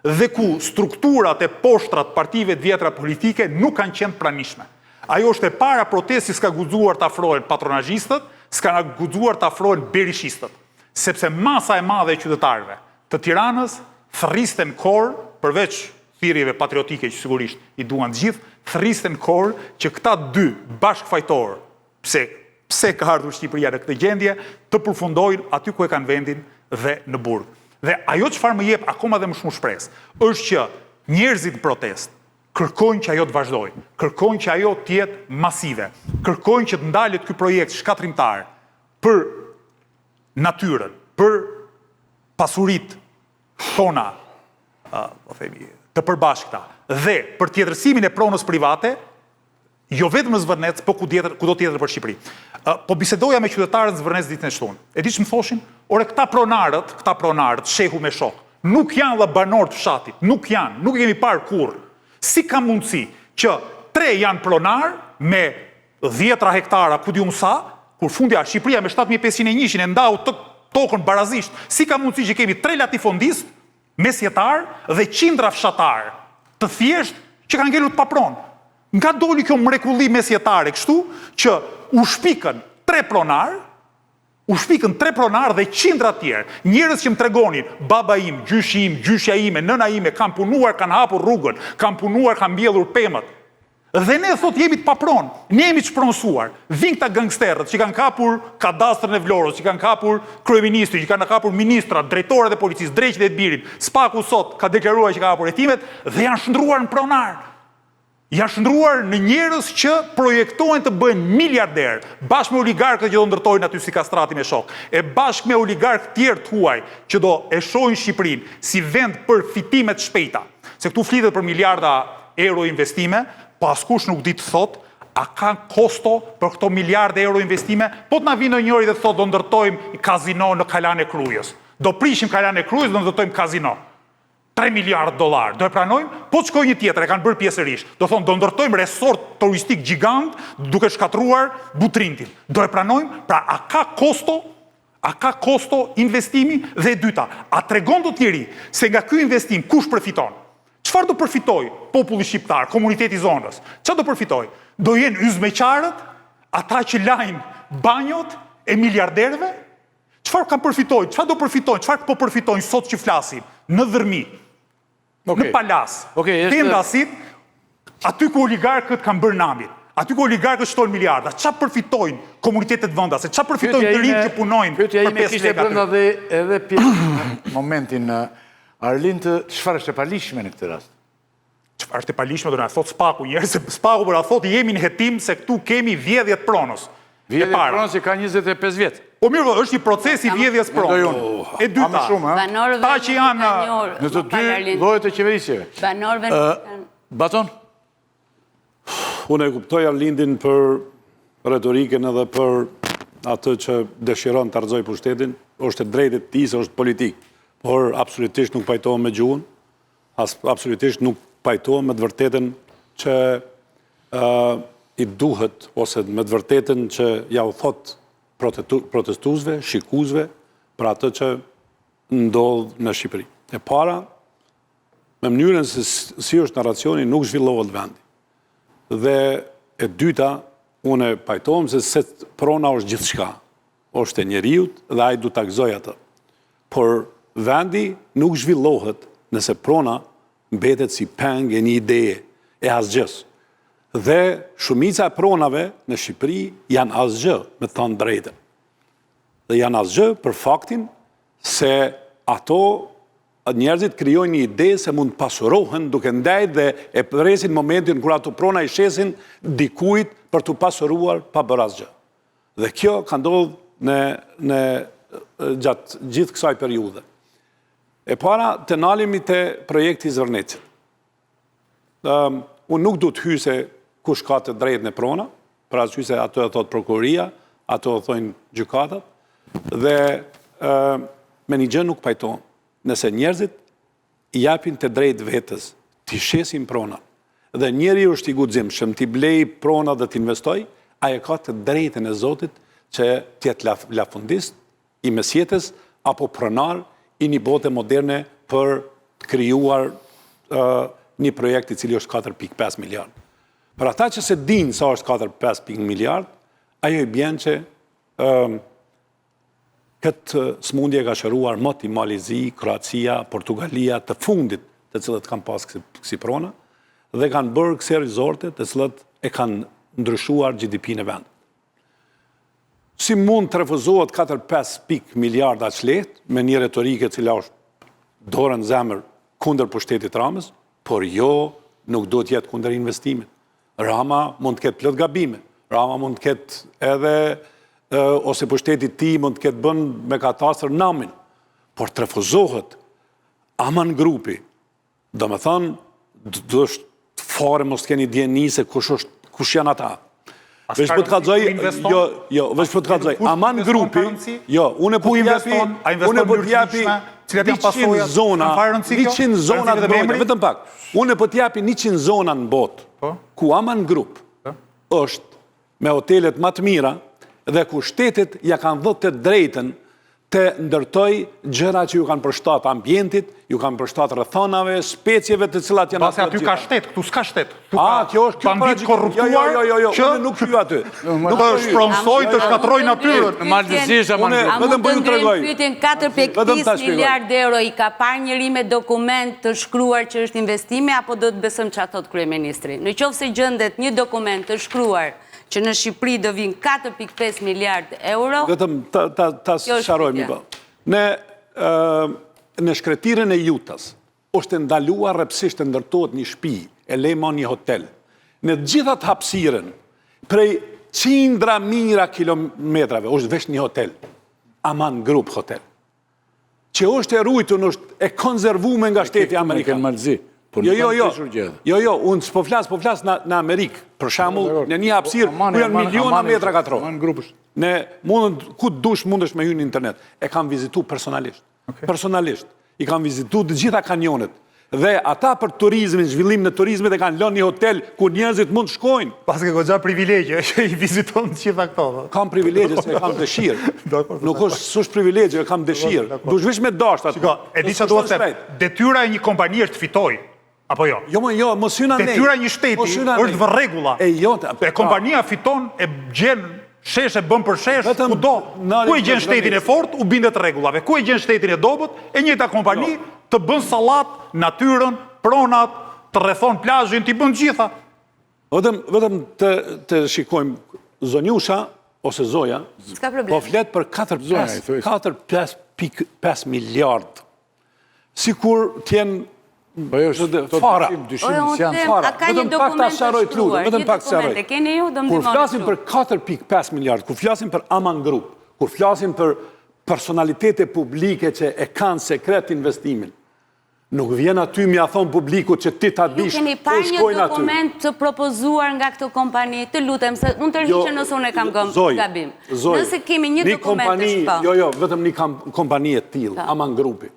dhe ku strukturat e poshtra të partive të vjetra politike nuk kanë qenë të pranishme. Ajo është e para protestë që s'ka guxuar të afrohen patronazhistët, s'kanë guxuar të afrohen berishistët. Sepse masa e madhe e qytetarëve të Tiranës thërriste në kor, përveç thirrjeve patriotike që sigurisht i duan të gjithë, thërriste në kor që këta dy bashkëfajtorë Pse, pse ka ardhur Shqipëria në këtë gjendje, të përfundojnë aty ku e kanë vendin dhe në burg. Dhe ajo çfarë më jep akoma dhe më shumë shpresë, është që njerëzit në protestë kërkojnë që ajo të vazhdojë, kërkojnë që ajo të jetë masive, kërkojnë që të ndalet ky projekt shkatërrimtar për natyrën, për pasuritë tona, po themi, të përbashkëta dhe për tjetërsimin e pronës private, Jo vetëm në Zvërnec, po ku tjetër, kudo tjetër nëpër Shqipëri. Po bisedoja me qytetarët në Zvërnec ditën e shtunë. E di ç'më thoshin? Ore këta pronarët, këta pronarët, Shehu me shokë, nuk janë vlla banorë të fshatit, nuk janë, nuk i kemi parë kurrë. Si ka mundësi që tre janë pronarë me dhjetra hektara, ku di unë sa, kur fundja Shqipëria me 7501 e ndau të tokën barazisht. Si ka mundësi që kemi tre latifondistë mesjetarë dhe qindra fshatarë të thjeshtë që kanë ngelur të papronë. Nga doli kjo mrekulli mesjetare kështu që u shpikën tre pronarë, u shpikën tre pronarë dhe qindra të tjerë, njerëz që më tregonin, baba im, gjyshi im, gjyshja ime, nëna ime kanë punuar, kanë hapur rrugën, kanë punuar, kanë mbjellur pemët. Dhe ne thotë jemi të papronë, ne jemi të shpronësuar. Vijnë këta gangsterët që kanë kapur kadastrën e Vlorës, që kanë kapur kryeministrin, që kanë kapur ministrat, drejtorët e policisë, dreqin e të birin. SPAK-u sot ka deklaruar që ka hapur hetimet dhe janë shndërruar në pronarë. Janë shndërruar në njerëz që projektohen të bëhen miliarderë, bashkë me oligarkët që do ndërtojnë aty si Kastrati me shokë, e bashkë me oligarkë tjerë të huaj që do e shohin Shqipërinë si vend për fitime të shpejta. Se këtu flitet për miliarda euro investime, po askush nuk di të thotë a ka kosto për këto miliarda euro investime, po të na vijë ndonjëri dhe të thotë do ndërtojmë kazino në Kalanë e Krujës. Do prishim Kalanë e Krujës, do ndërtojmë kazino. 3 miliardë dollarë, do e pranojmë? Po të shkojë një tjetër, e kanë bërë pjesërisht. Do thonë do ndërtojmë resort turistik gjigant duke shkatërruar Butrintin. Do e pranojmë? Pra a ka kosto A ka kosto investimi? Dhe e dyta, a tregon dot njeri se nga ky investim kush përfiton? Çfarë do përfitojë populli shqiptar, komuniteti i zonës? Çfarë do përfitojë? Do jenë yzmeqarët, ata që lajnë banjot e miliarderëve? Çfarë kanë përfitojë? Çfarë do përfitojnë? Çfarë po përfitojnë sot që flasim në Dhërmi? Në Palasë. Vendasit, aty ku oligarkët kanë bërë namin, aty ku oligarkët shtojnë miliarda, ça përfitojnë komunitetet vendase, ça përfitojnë të rinjtë që punojnë për 5 lekë aty? Pyetja ime kishte brenda dhe edhe pjesë momentin, Arlind, çfarë është e paligjshme në këtë rast? Çfarë është e paligjshme do na thotë Spaku njëherë, se Spaku po na thotë jemi në hetim se këtu kemi vjedhje të pronës. Vjedhje të pronës që ka 25 vjet. Po mirë, po, është një proces i vjedhjes pronës. E dyta, ta që janë në të dy llojet e qeverisjeve. Banorëve nuk kanë... Baton? Unë e kuptoj Arlindin për retorikën edhe për atë që dëshiron të rrëzojë pushtetin, është e drejtë e tij se është politikë, por absolutisht nuk pajtohem me gjuhën, absolutisht nuk pajtohem me të vërtetën që i duhet ose me të vërtetën që ja u thotë protestuesve, shikuesve për atë që ndodh në Shqipëri. E para, me mënyrën se si është narracioni, nuk zhvillohet vendi. Dhe e dyta, unë pajtohem se se prona është gjithçka, është e njeriut dhe ai duhet ta gëzojë atë. Por vendi nuk zhvillohet nëse prona mbetet si peng e një ideje, e asgjësë. Dhe shumica e pronave në Shqipëri janë asgjë, me të thënë drejtën. Dhe janë asgjë për faktin se ato njerëzit krijojnë një ide se mund të pasurohen duke ndejt dhe e presin momentin kur ato prona i shesin dikujt për t'u pasuruar pa bërë asgjë. Dhe kjo ka ndodhur në në gjatë gjithë kësaj periudhe. E para, të nalemi te projekti i Zvërnecit. Um, unë nuk du të hyj se kush ka të drejtë në prona, për arsye se ato e thotë prokuroria, ato e thonë gjykatat, dhe uh, me një gjë nuk pajtohem. Nëse njerëzit i japin të drejtë vetes, t'i shesin pronat, dhe njeri është i guximshëm t'i blejë pronat dhe të investojë, ai e ka të drejtën e Zotit që të jetë lafundist i mesjetës apo pronar i një bote moderne për të krijuar një projekt i cili është 4.5 miliard. Për ata që s'e dinë sa është 4.5 miliard, ajo i bjen që këtë smundje ka shëruar moti Mali i Zi, Kroacia, Portugalia, të fundit të cilët kanë pas kësi prona, dhe kanë bërë kësi rezorte të cilët e kanë ndryshuar GDP-në e vendit. Si mund të refuzohet 4-5 pikë miliarda aq lehtë, me një retorike cila është dorën zemër kundër pushtetit Ramës, por jo nuk duhet jetë kundër investimit. Rama mund të ketë plot gabime, Rama mund të ketë edhe ose pushteti i tij mund të ketë bën me katastër namin, por të refuzohet Aman Grupi, Domethënë, duhet fare mos të keni dijeni se kush është, kush janë ata. Veç po të kallzoj, jo, jo, veç po të kallzoj. Aman Grupi, jo, unë po të japi, unë po të japi 100 zona, 100 zona të mbrojtura, vetëm pak. Unë po të japi 100 zona në botë, po. ku Aman Group po. është me hotelet më të mira dhe ku shtetet ja kanë dhënë të drejtën të ndërtojë gjëra që ju kanë përshtat ambientit, ju kanë përshtat rrethanave, specieve të cilat janë aty. Aty ka shtet, këtu s'ka shtet. Këtu ka kjo është kjo bandit korruptuar. Jo, jo, jo, jo, jo, unë nuk hyj aty. Nuk të shpronësoj të shkatërroj natyrën. Në Mal të Zi është Aman Grup. Vetëm po ju tregoj. Pyetjen 4.5 miliard euro i ka parë njeri me dokument të shkruar që është investimi apo do të besojmë çfarë thotë kryeministri? Në qoftë se gjendet një dokument të shkruar që në Shqipëri do vinë 4.5 miliard euro. Vetëm ta ta ta sqarojmë po. Në në shkretirën e Jutas është e ndaluar rreptësisht të ndërtohet një shtëpi, e le ma një hotel. Në të gjithë atë hapësirën prej qindra mijëra kilometrave është veç një hotel. Aman Group Hotel. Që është e rujtun, është e konzervume nga shteti amerikan. Në Mal të Zi. Po jo, jo, jo. Jo, jo, unë s'po flas, po flas në, në Amerikë. Për shembull, në një hapësirë ku janë miliona metra katror. Ne mundën ku të dush mundesh me hy në internet. E kam vizitu personalisht. Personalisht. I kam vizitu të gjitha kanionet. Dhe ata për turizmin, zhvillimin e turizmit e kanë lënë një hotel ku njerëzit mund të shkojnë. Paske goxha privilegje që i viziton të gjitha këto. Kam privilegje se e kam dëshirë. Nuk është s'është privilegje, e kam dëshirë. Dush veç me dashtë atë. Shiko, e di çfarë dua të them. Detyra e një kompanie është të fitojë. Apo jo? Jo, mo, jo, mos hyna ne. Detyra e një shteti është të vërë rregulla. E jo, e kompania fiton e gjen shesh e bën përshesh, kudo. Ku e gjen shtetin e fortë, u bindet rregullave. Ku e gjen shtetin e dobët, e njëjta kompani jo. të bën sallatë natyrën, pronat, të rrethon plazhin, t'i bën të gjitha. Vetëm vetëm të të shikojmë zonjusha ose zoja. S'ka problem. Po flet për 4 5 4 5.5 miliard. Sikur të jenë Po jo, është fara. Dyshim se janë fara. A ka një Vetëm pak ta dokument të sqaroj të lutem, shkruar? vetëm Një pak dokument sqaroj. e keni ju, do Kur ndihmoni flasim këtu. për 4.5 miliard, kur flasim për Aman Group, kur flasim për personalitete publike që e kanë sekret investimin, nuk vjen aty m'ja thon publikut që ti ta Ju dish keni ku parë një shkojnë aty. dokument të propozuar nga këto kompani, të lutem, se unë tërhiqem nëse unë e kam gëm- Jo, Zoj, gabim. Zoj, Nëse kemi një një dokument të kompani, shpo. jo, jo, vetëm një kam, kompani e tillë, Aman Grupi,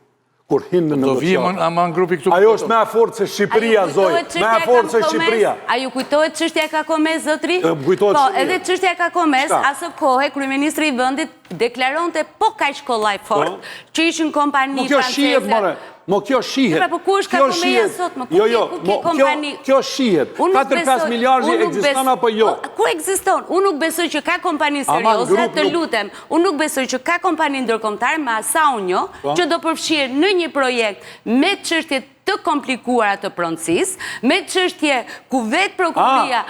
kur hinë në Do vijë negociata. Aman Grupi këtu. Ajo është më e fortë se Shqipëria, A ju Zoj, kujtohet më çështja e e fortë se Kakomes? Shqipëria. A ju kujtohet çështja e Kakomes, zotri? E, më kujtohet Po, shumë mirë. edhe çështja e Kakomes, Çka? asë kohe kryeministri i vendit deklaronte po kaq kollaj fort Po. që ishin kompani Mo kjo shihet, franceze. more. Mo kjo shihet. Jo, pra, po ku është Kjo Kakomeja shihet. sot, mo? Ku Jo, ke- jo, ku ke mo, kjo, kompani? kjo shihet. Unë nuk 4-5 besoj- miliardë unë nuk ekziston bes- apo jo? Po, Ku ekziston? Unë nuk besoj që ka kompani Aman serioze, Group të nuk- lutem. Unë nuk besoj që ka kompani ndërkombëtare, me sa unë njoh, Po. që do përfshihen në një projekt me çështje të komplikuara të pronësisë, me çështje ku vetë prokuroria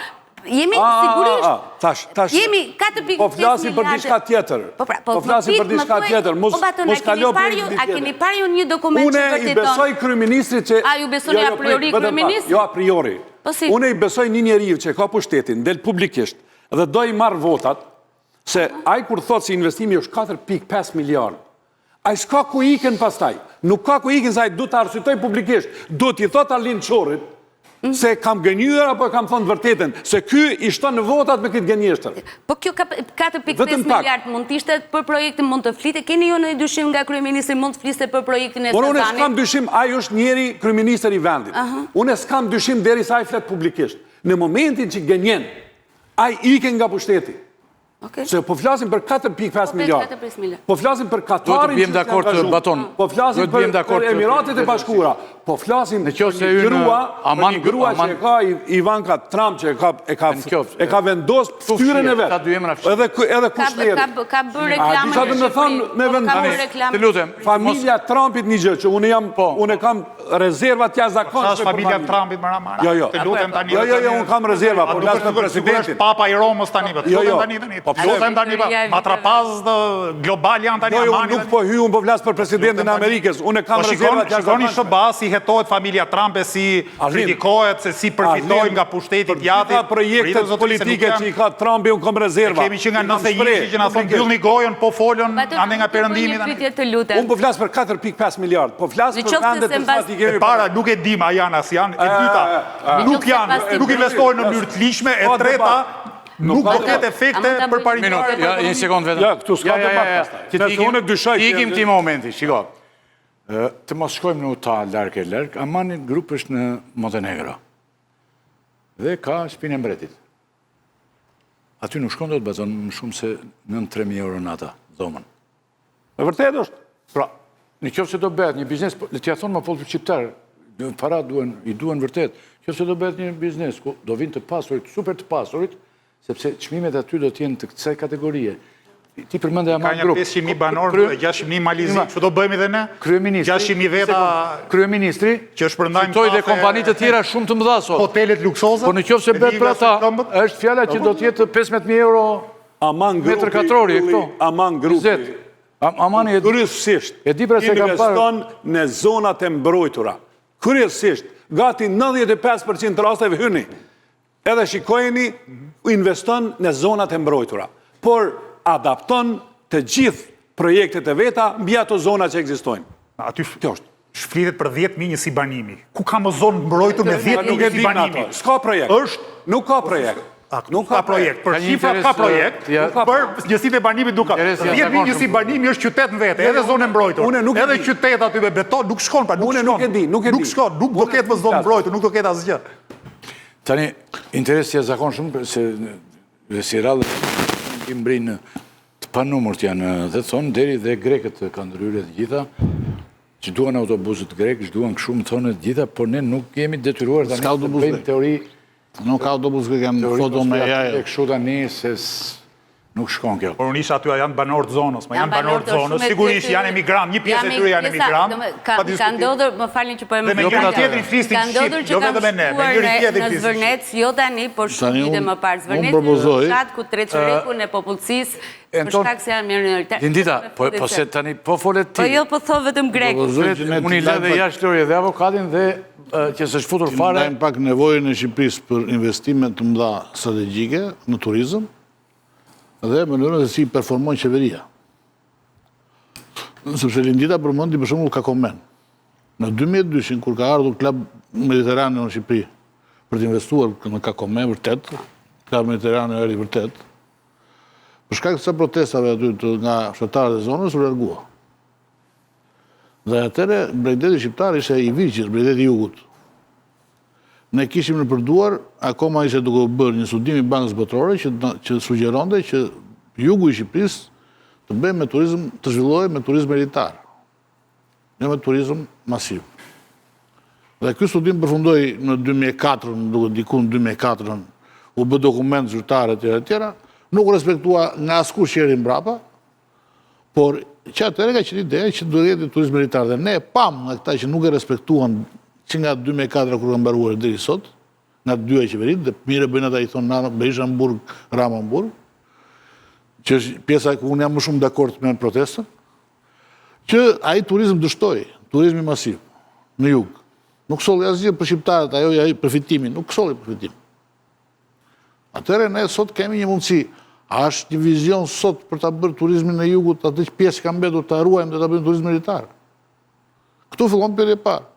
Jemi A, a, a, sigurisht. a, tash, tash. Jemi 4.5 Po flasim për diçka tjetër. Po pra, po, Po flasim më për pit, më diçka thuaj, tjetër. Mos po, Baton, mos a keni kalo parë për ju- diçka A keni tjetër. parë ju një dokument që Une i vërteton? besoj kryeministrit që A ju besoni Jo, jo, a priori prit, vetëm pak. kryeministrit? Jo a priori. Po si? Une i besoj një njeriu që ka pushtetin, del publikisht dhe do i marr votat, se ai kur thotë se investimi është 4.5 miliard, ai s'ka ku iken pastaj. Nuk ka ku iken se ai duhet ta arsyetoj publikisht. Duhet i thot Arlind Qorrit se kam gënjyer apo e kam thënë të vërtetën, se ky i shton në votat me këtë gënjeshtër. Po kjo ka 4.5 Vetëm pak. miliard mund të ishte për projektin, mund të flite. Keni ju në dyshim nga kryeministri mund të fliste për projektin e Por unë Sazanit? s'kam dyshim, ai është njeri kryeministër i vendit. Unë s'kam dyshim derisa ai flet publikisht. Në momentin që gënjen, ai ikën nga pushteti. Okej. Se po flasim për 4.5 Po, miliard. 4.5 miliard. Po flasim për Duhet të Katarin biem që dakord, janë angazhuar. Baton. Po flasim Duhet të për, biem dakord, për Emiratet e Bashkuara. Po flasim Në qoftë se për një hyn, grua, për Aman- një grua që Aman- e ka I- Ivanka Trump që e ka e ka Në qoftë, e ka vendos Këtu fytyrën e fshihet, vet. ka dy emra fshihet. Edhe ku- edhe Ka, Kushneri. ka, ka bërë A di reklamën çfarë do në të thonë Shqipëri. me Po, Ka vendos? bërë reklamën. Të lutem. Familja Trumpit një gjë që unë jam Po. unë kam rezerva të Sa është jashtëzakonshme për familja familjen. Trumpit më Rama? Jo, jo. Të lutem tani. Jo, jo, jo, unë kam rezerva, po flas për presidentin. Papa i Romës tani, po. Të Jo, lutem jo. tani tani. Po, Të lutem tani, po. Matrapaz global janë tani Jo, jo, unë Amani. nuk po hyj, unë po flas për presidentin e Amerikës. Unë kam Po shikon, rezerva të shikoni jashtëzakonshme. SHBA si hetohet familja Trump e si Arlin, kritikohet se si përfitojnë Arlin, nga pushteti për i djathit. gjitha projektet Pritet, zotëri, se nuk politike janë- që i ka Trumpi, unë kam rezerva. Kemi që nga I kam 91 shpreh që na thonë publikisht. mbyllni gojën, po folën Baton, ande nga mund të bëj perëndimi Një tani. pyetje të lutem. Unë po flas për 4.5 miliard, po flas Në për qoftë vendet se të mbas- cilat i kemi E para nuk e dim a janë as janë, e dyta Në nuk qoftë se janë, pas nuk ti- investohen në mënyrë të ligjshme, e Ka treta debat. nuk ka do debat. ketë A efekte mund ta për bëj- parimtare. Minutë, ja, një sekondë vetëm. Ja, këtu s'ka Ja, ja, debat ja, ja. pastaj. Që Nëse t'ikim- unë dyshoj që- Ikim këtij momenti, shiko. Ë, Të mos shkojmë në Utah larg e larg, Amani Group është në Montenegro. Dhe ka shtëpinë e mbretit. Aty nuk shkon dot bazon më shumë se 9-3000 euro nata, dhomën. E vërtet është. Pra, në qoftë se do bëhet një biznes, po, le t'ja thonë më popullit shqiptar, para duhen, i duhen vërtet. Në qoftë se do bëhet një biznes ku do vinë të pasurit, super të pasurit, sepse çmimet aty do të jenë të kësaj kategorie. Ti përmende Ka Aman një Group. 500.000 banorë, Krye- 600.000 Malizi, kështu do bëhemi dhe ne? Kryeministri, 600.000 veta kryeministri që shpërndajnë fitoi dhe kafe- kompani të tjera shumë të mëdha sot. hotelet luksoze. Po në qoftë se e bëhet di për nga ata, këmbët. është fjala që do të jetë 15000 euro Aman Grupi, metër katrori e këto. Aman Grupi. 20. Am- Amani e di. Kryesisht E di pra se kam parë. investon në zonat e mbrojtura. Kryesisht, gati 95% të rasteve hyni. Edhe shikojeni, investon në zonat e mbrojtura. Por adapton të gjithë projektet e veta mbi ato zona që ekzistojnë. Aty Kjo është. Flitet për 10.000 njësi banimi. Ku ka më zonë mbrojtur me 10.000 njësi banimi? S'ka projekt. Është Nuk ka projekt. Nuk ka projekt. Për shifrat ka projekt, për njësitë e banimit nuk ka. 10.000 njësi banimi është qytet në vete, edhe zonë e mbrojtur. Edhe qytet aty me beton, nuk shkon pra, nuk shkon. Unë nuk e di, nuk e di. Nuk shkon, nuk do ketë më zonë mbrojtur, nuk do ketë asgjë. Tani, interes i jashtëzakonshëm, se dhe si rrallë i mbërrin të panumërt janë dhe thonë, deri dhe grekët kanë ndërhyrë të gjitha, që duan autobusët grekë, që duan kështu më thonë të gjitha, por ne nuk jemi detyruar tani të bëjmë teori Nuk ka autobus grek, janë foto me AI. Kështu tani se nuk shkon kjo. Por unë isha aty, janë banorë të zonës, ma janë banorë të zonës, sigurisht janë emigrantë, një pjesë e tyre janë emigrantë. Ka ndodhur, më falni që po e më Dhe me njëri tjetrin flisnin shqip, jo vetëm me ne, me njëri tjetrin flisnin shqip. Në Zvërnec, jo tani, por shumë vite më parë, Zvërnec është fshat ku treçerekun e popullsisë Për shkak se janë minoritet. Lindita, po, po se tani po folet ti. Po jo, po thoj vetëm grek. Unë i lë dhe jashtë loje dhe avokatin dhe që s'është futur fare. Ndajmë pak nevojën e Shqipërisë për investime të mëdha strategjike në turizëm dhe mënyrën se si performon qeveria. Sepse Lindita përmendi për shembull Kakomen. Në 2002-shin, kur ka ardhur Club Mediterraneo në Shqipëri për të investuar në Kakome, vërtet, Club Mediterraneo erdhi vërtet, Për shkak të protestave aty të nga fshatarët e zonës, u largua. Dhe atëherë, bregdeti shqiptar ishte i virgjër, bregdeti i jugut. Ne kishim nëpër duar, akoma ishte duke u bërë një studim i Bankës Botërore që, që sugjeronte që jugu i Shqipërisë të bëhej me turizëm, të zhvillohej me turizëm elitar. Jo me turizëm masiv. Dhe ky studim përfundoi në 2004, më duket diku në 2004, u bë dokument zyrtar e tjera e tjera, nuk u respektua nga askush që erdhi mbrapa, por që atëherë ka qenë ideja që duhet jetë turizëm elitar dhe ne e pamë nga këta që nuk e respektuan që nga 2004 kur ka mbaruar deri sot, nga të dyja qeveritë dhe mirë e bëjnë ata i thonë Berisha në burg, Rama në burg, që është pjesa ku unë jam më shumë dakord me protestën, Që ai turizëm dështoi, turizmi masiv në jug. Nuk solli asgjë për shqiptarët, ajo ai përfitimi, nuk solli përfitim. Atëherë ne sot kemi një mundësi. A është një vizion sot për ta bërë turizmin e jugut, atë që pjesë ka mbetur ta ruajmë dhe ta bëjmë turizëm elitar? Këtu fillon pyetja e parë.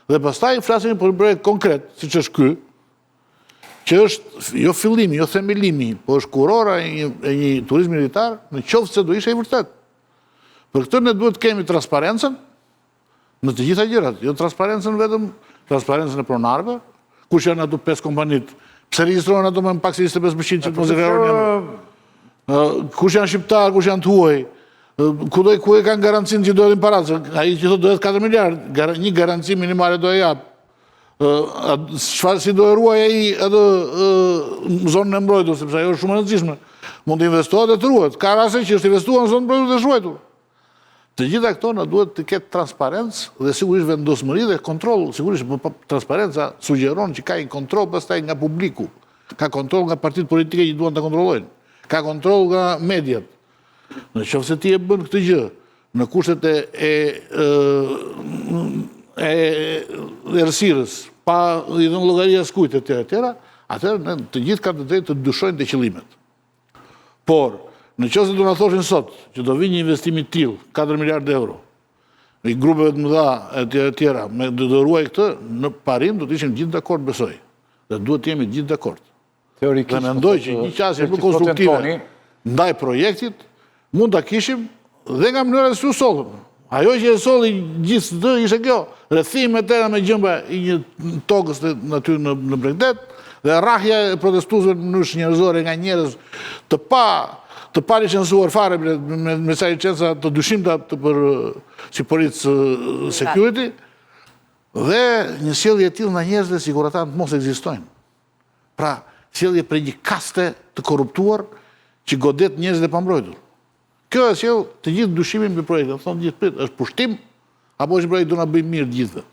Dhe pastaj flasim për një projekt konkret, siç është ky, që është jo fillimi, jo themelimi, po është kurora e një, e një turizmi elitar, në qoftë se do ishte i vërtetë. Për këtë ne duhet të kemi transparencën në të gjitha gjërat, jo transparencën vetëm, transparencën e pronarëve, kush janë ato pesë kompanitë, pse regjistrohen ato me më pak se 25% që të mos e kalojnë emrin. Kush janë shqiptarë, kush janë të huaj, ku do ku e kanë garancinë që do hedhin paratë, ai që thotë do hedh 4 miliard, një garanci minimale do e jap. Çfarë si do e ruaj ai atë zonën e mbrojtur, sepse ajo është shumë e rëndësishme. Mund të investohet e të ruhet. Ka raste që është investuar në zonë mbrojtur dhe është ruajtur. Të gjitha këto na duhet të ketë transparencë dhe sigurisht vendosmëri dhe kontroll, sigurisht po, po, transparenca sugjeron që ka një kontroll pastaj nga publiku, ka kontroll nga partitë politike që duan ta kontrollojnë, ka kontroll nga mediat. Në qoftë se ti e bën këtë gjë, Në kushtet e e e errësirës, pa i dhënë llogari askujt e tjera e tjera, atëherë ne të gjithë kanë të drejtë të dyshojnë te qëllimet. Por, në qoftë se do na thoshin sot që do vijë një investim i tillë, 4 miliardë euro, i grupeve të mëdha e tjera e tjera, me do do ruaj këtë, në parim do të ishim gjithë dakord besoj. Dhe duhet të jemi gjithë dakord. Teorikisht, Dhe mendoj që një qasje më konstruktive ndaj projektit mund ta kishim dhe nga mënyra se si u sollëm. Ajo që e solli gjithë këtë ishte kjo, rrethimi me tela me gjemba i një tokës të aty në në bregdet dhe rrahja e protestuesve në mënyrë çnjerëzore nga njerëz të pa të pa licencuar fare me me, me ca licenca të dyshimta të për si policë security dhe një sjellje e tillë ndaj njerëzve sikur ata të mos ekzistojnë. Pra, sjellje prej një kaste të korruptuar që godet njerëzit e pambrojtur. Kjo e sjell të gjithë dyshimin mbi projektin. Thonë gjithë prit, është pushtim apo është një projekt do na bëjë mirë të gjithëve.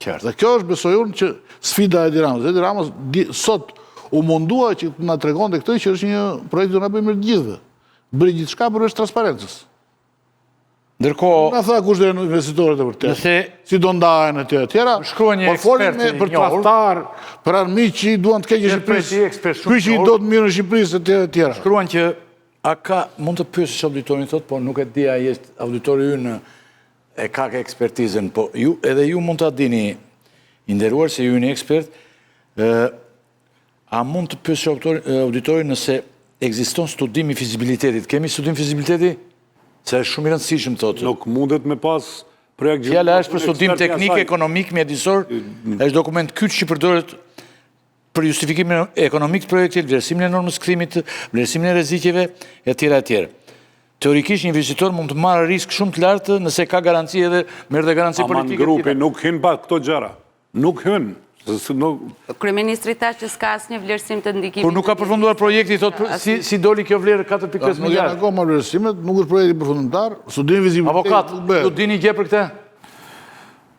Qartë. Dhe kjo është besoj unë që sfida e Edi Ramës. Edi Rama sot u mundua që të na tregonte këtë që është një projekt do na bëjë mirë të gjithëve. Bëri gjithçka përveç transparencës. Ndërkohë, na tha kush do jenë investitorët e vërtetë. Nëse si do ndahen etj etj. Shkruan një po ekspert i për tradhtar, për armiq që i duan të keqen Shqipërisë. Ky që i do të mirën Shqipërisë etj etj. Shkruan që a ka mund të pyesësh auditorin thotë, po nuk e di ai është auditori ynë në. E ka ke ekspertizën, po ju edhe ju mund ta dini, i nderuar se ju jeni ekspert, a mund të pyes auditorin nëse ekziston studim i fizibilitetit? Kemi studim fizibiliteti? Se është shumë i rëndësishëm, thotë. Nuk mundet me pas projekt Fjala është për studim teknik, ekonomik, mjedisor, është dokument kyç që përdoret për justifikimin ekonomik të projektit, vlerësimin e normës kthimit, vlerësimin e rreziqeve e tjera e tjera. Teorikisht një investitor mund të marrë risk shumë të lartë nëse ka garanci edhe merr dhe garanci politike. Aman grupi nuk hyn pa këto gjëra. Nuk hyn. Kryeministri tha që s'ka asnjë vlerësim të ndikimit. Por nuk ka përfunduar projekti, thotë si si doli kjo vlerë 4.5 miliardë. Nuk janë akoma vlerësimet, nuk është projekti përfundimtar, studimi fizibilitetit Avokat, nuk bëhet. Ju dini gjë për këtë?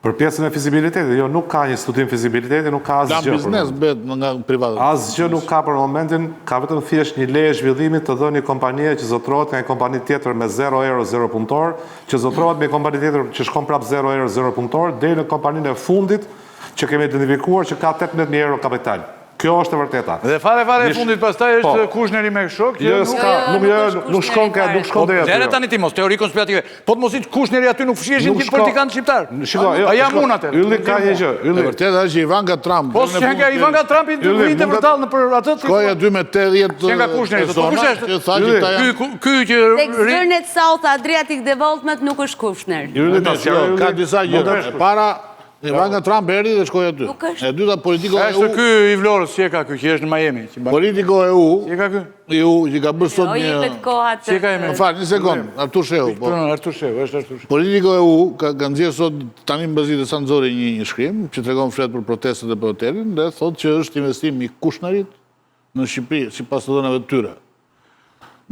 Për pjesën e fizibilitetit, jo, nuk ka një studim fizibiliteti, nuk ka asgjë. Plan biznes bëhet nga privatët. Asgjë nuk ka për momentin, ka vetëm thjesht një leje zhvillimi të dhënë një kompanie që zotërohet nga një kompani tjetër me 0 euro 0 punëtor, që zotërohet me një kompani tjetër që shkon prapë 0 euro 0 punëtor, deri në kompaninë e fundit që kemi identifikuar që ka 18.000 euro kapital. Kjo është e vërteta. Dhe fare fare e fundit pastaj është po. Kushneri me shok që jo, nuk jo, nuk jo, nuk shkon ka, nuk shkon deri aty. Lëre tani ti mos teori konspirative. Po të mos ishte Kushneri aty nuk fshiheshin gjithë politikanët shqiptar. Shiko, jo. A jam unë atë? Ylli ka një gjë. Ylli. E vërteta është që Ivanka Trump. Po s'qenka Ivanka Trumpi të vinte vërtet në për atë. Shkoi aty me 80 Qenka Kushneri, po kush është? Ky ky që Tek Zvërnec South Adriatic Development nuk është Kushner. Ylli ka disa gjëra. Para Ivanka Trump erdhi dhe shkoi aty. E dyta Politico EU. Është ky i Vlorës, si e ka ky që është në Miami, që mban. Politico EU. Si e ka ky? EU që ka bërë sot jo, një. Jo, koha të. Si e ka emrin? Më fal, një sekond, Artur Shehu, po. Po, Artur Shehu, është Artur Shehu. Politico EU ka ka nxjerrë sot tani mbasdite sa nxori një një shkrim që tregon flet për protestat e për hotelin dhe thotë që është investim i Kushnerit në Shqipëri, sipas të dhënave të tyre.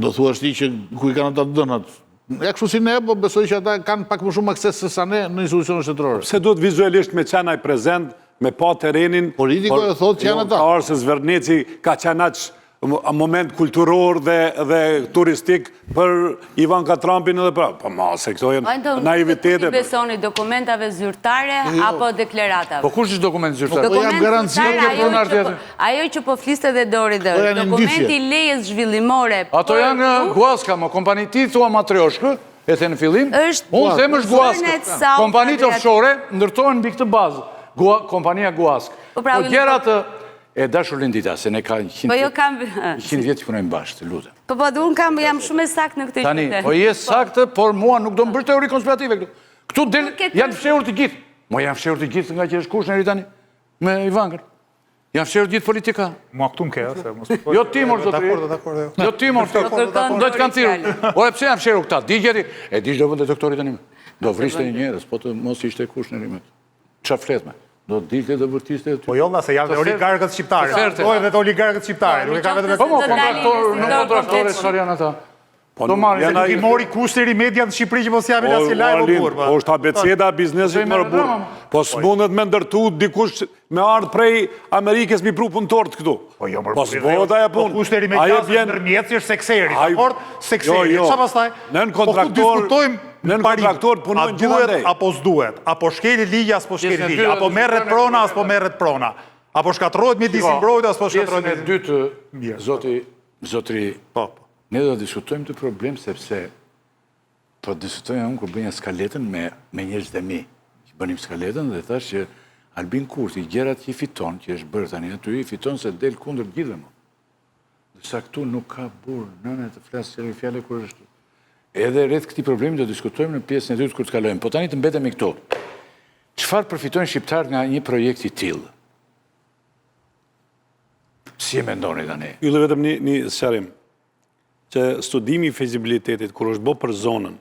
Do thuash ti që ku i kanë ata të dhënat? Ja kështu si ne, po besoj që ata kanë pak më shumë akses se sa ne në institucionet shtetërore. Pse duhet vizualisht me qenë ai prezent, me pa terrenin? Politico e thotë që janë jo, ata. Ka ardhur se Zvërneci ka qenë aq moment kulturor dhe dhe turistik për Ivanka Trumpin edhe për... Po ma, se këto janë naivitete. Ti besoni dokumentave zyrtare jo. apo deklaratave? Po kush është dokument zyrtar? Po jam garanci që Ajo që po fliste dhe Dori dhe dokumenti i lejes zhvillimore Ato janë guaska, mo kompani ti thua matrioshkë, e the në fillim, unë them është guaskë. Kompanitë offshore ndërtohen mbi këtë bazë, kompania guaskë. Po, pra, po gjërat e dashur Lindita, se ne ka 100 po, jo, vjet që punojmë bashkë, të lutem. Po po, unë kam, jam shumë e saktë në këtë gjë. Tani, po je saktë, por mua nuk do më bësh teori konspirative këtu. Këtu del, janë fshehur të gjithë. Mo janë fshehur të gjithë nga që është Kushneri tani me Ivankën. Janë fshehur gjithë politika. Mua këtu më ke, se mos po. Jo ti mor zotëri. Dakord, dakord. Jo, jo ti mor. Do të kanë thirrur. Ore pse janë fshehur këta? Di gjeti. E di ç'do bënte doktori tani. Do vriste një njerëz, po të mos ishte Kushneri me. Çfarë flet me? Do të dilte dhe bërtiste aty. Po jo, se janë dhe oligarkët shqiptarë. Po edhe oligarkët shqiptarë, nuk e ka vetëm Po mo, kontraktor, nuk kontraktorë çfarë janë ata? Po do marrin, se nuk i mori Kushneri mediat në Shqipëri që mos japin asnjë lajm o burrë. Po është abeceda e biznesit mor burrë. Po s'mundet me ndërtu dikush me ardhë prej Amerikës mi pru punëtorët këtu. Po jo, po s'bohet ajo po punë. Po Kushneri me gjasë ndërmjetësi është sekseri, dakord? Sekseri, jo, jo. Ça pastaj? Nën po kontraktor, nën kontraktor punojnë gjithandej. Apo s'duhet, apo shkelet ligji, a s'po shkelet ligji, apo merret prona, a s'po merret prona. Apo shkatërrohet mjedisi i mbrojtur, a s'po shkatërrohet mjedisi. Pjesën e dytë, zoti, zotri, po, po. Ne do të diskutojmë këtë problem sepse po diskutoja unë kur bëja skaletën me me njerëzit e mi, që bënim skaletën dhe thashë që Albin Kurti gjërat që i fiton, që është bërë tani aty, i fiton se del kundër të gjithëve mo. Ndërsa këtu nuk ka burrë nëne të flasë një fjalë kur është Edhe rreth këtij problemi do diskutojmë në pjesën e dytë kur të kalojmë. Po tani të mbetemi këtu. Çfarë përfitojnë shqiptarët nga një projekt i tillë? Si e mendoni tani? Ylli vetëm një, një sqarim, që studimi i fizibilitetit, kur është bo për zonën,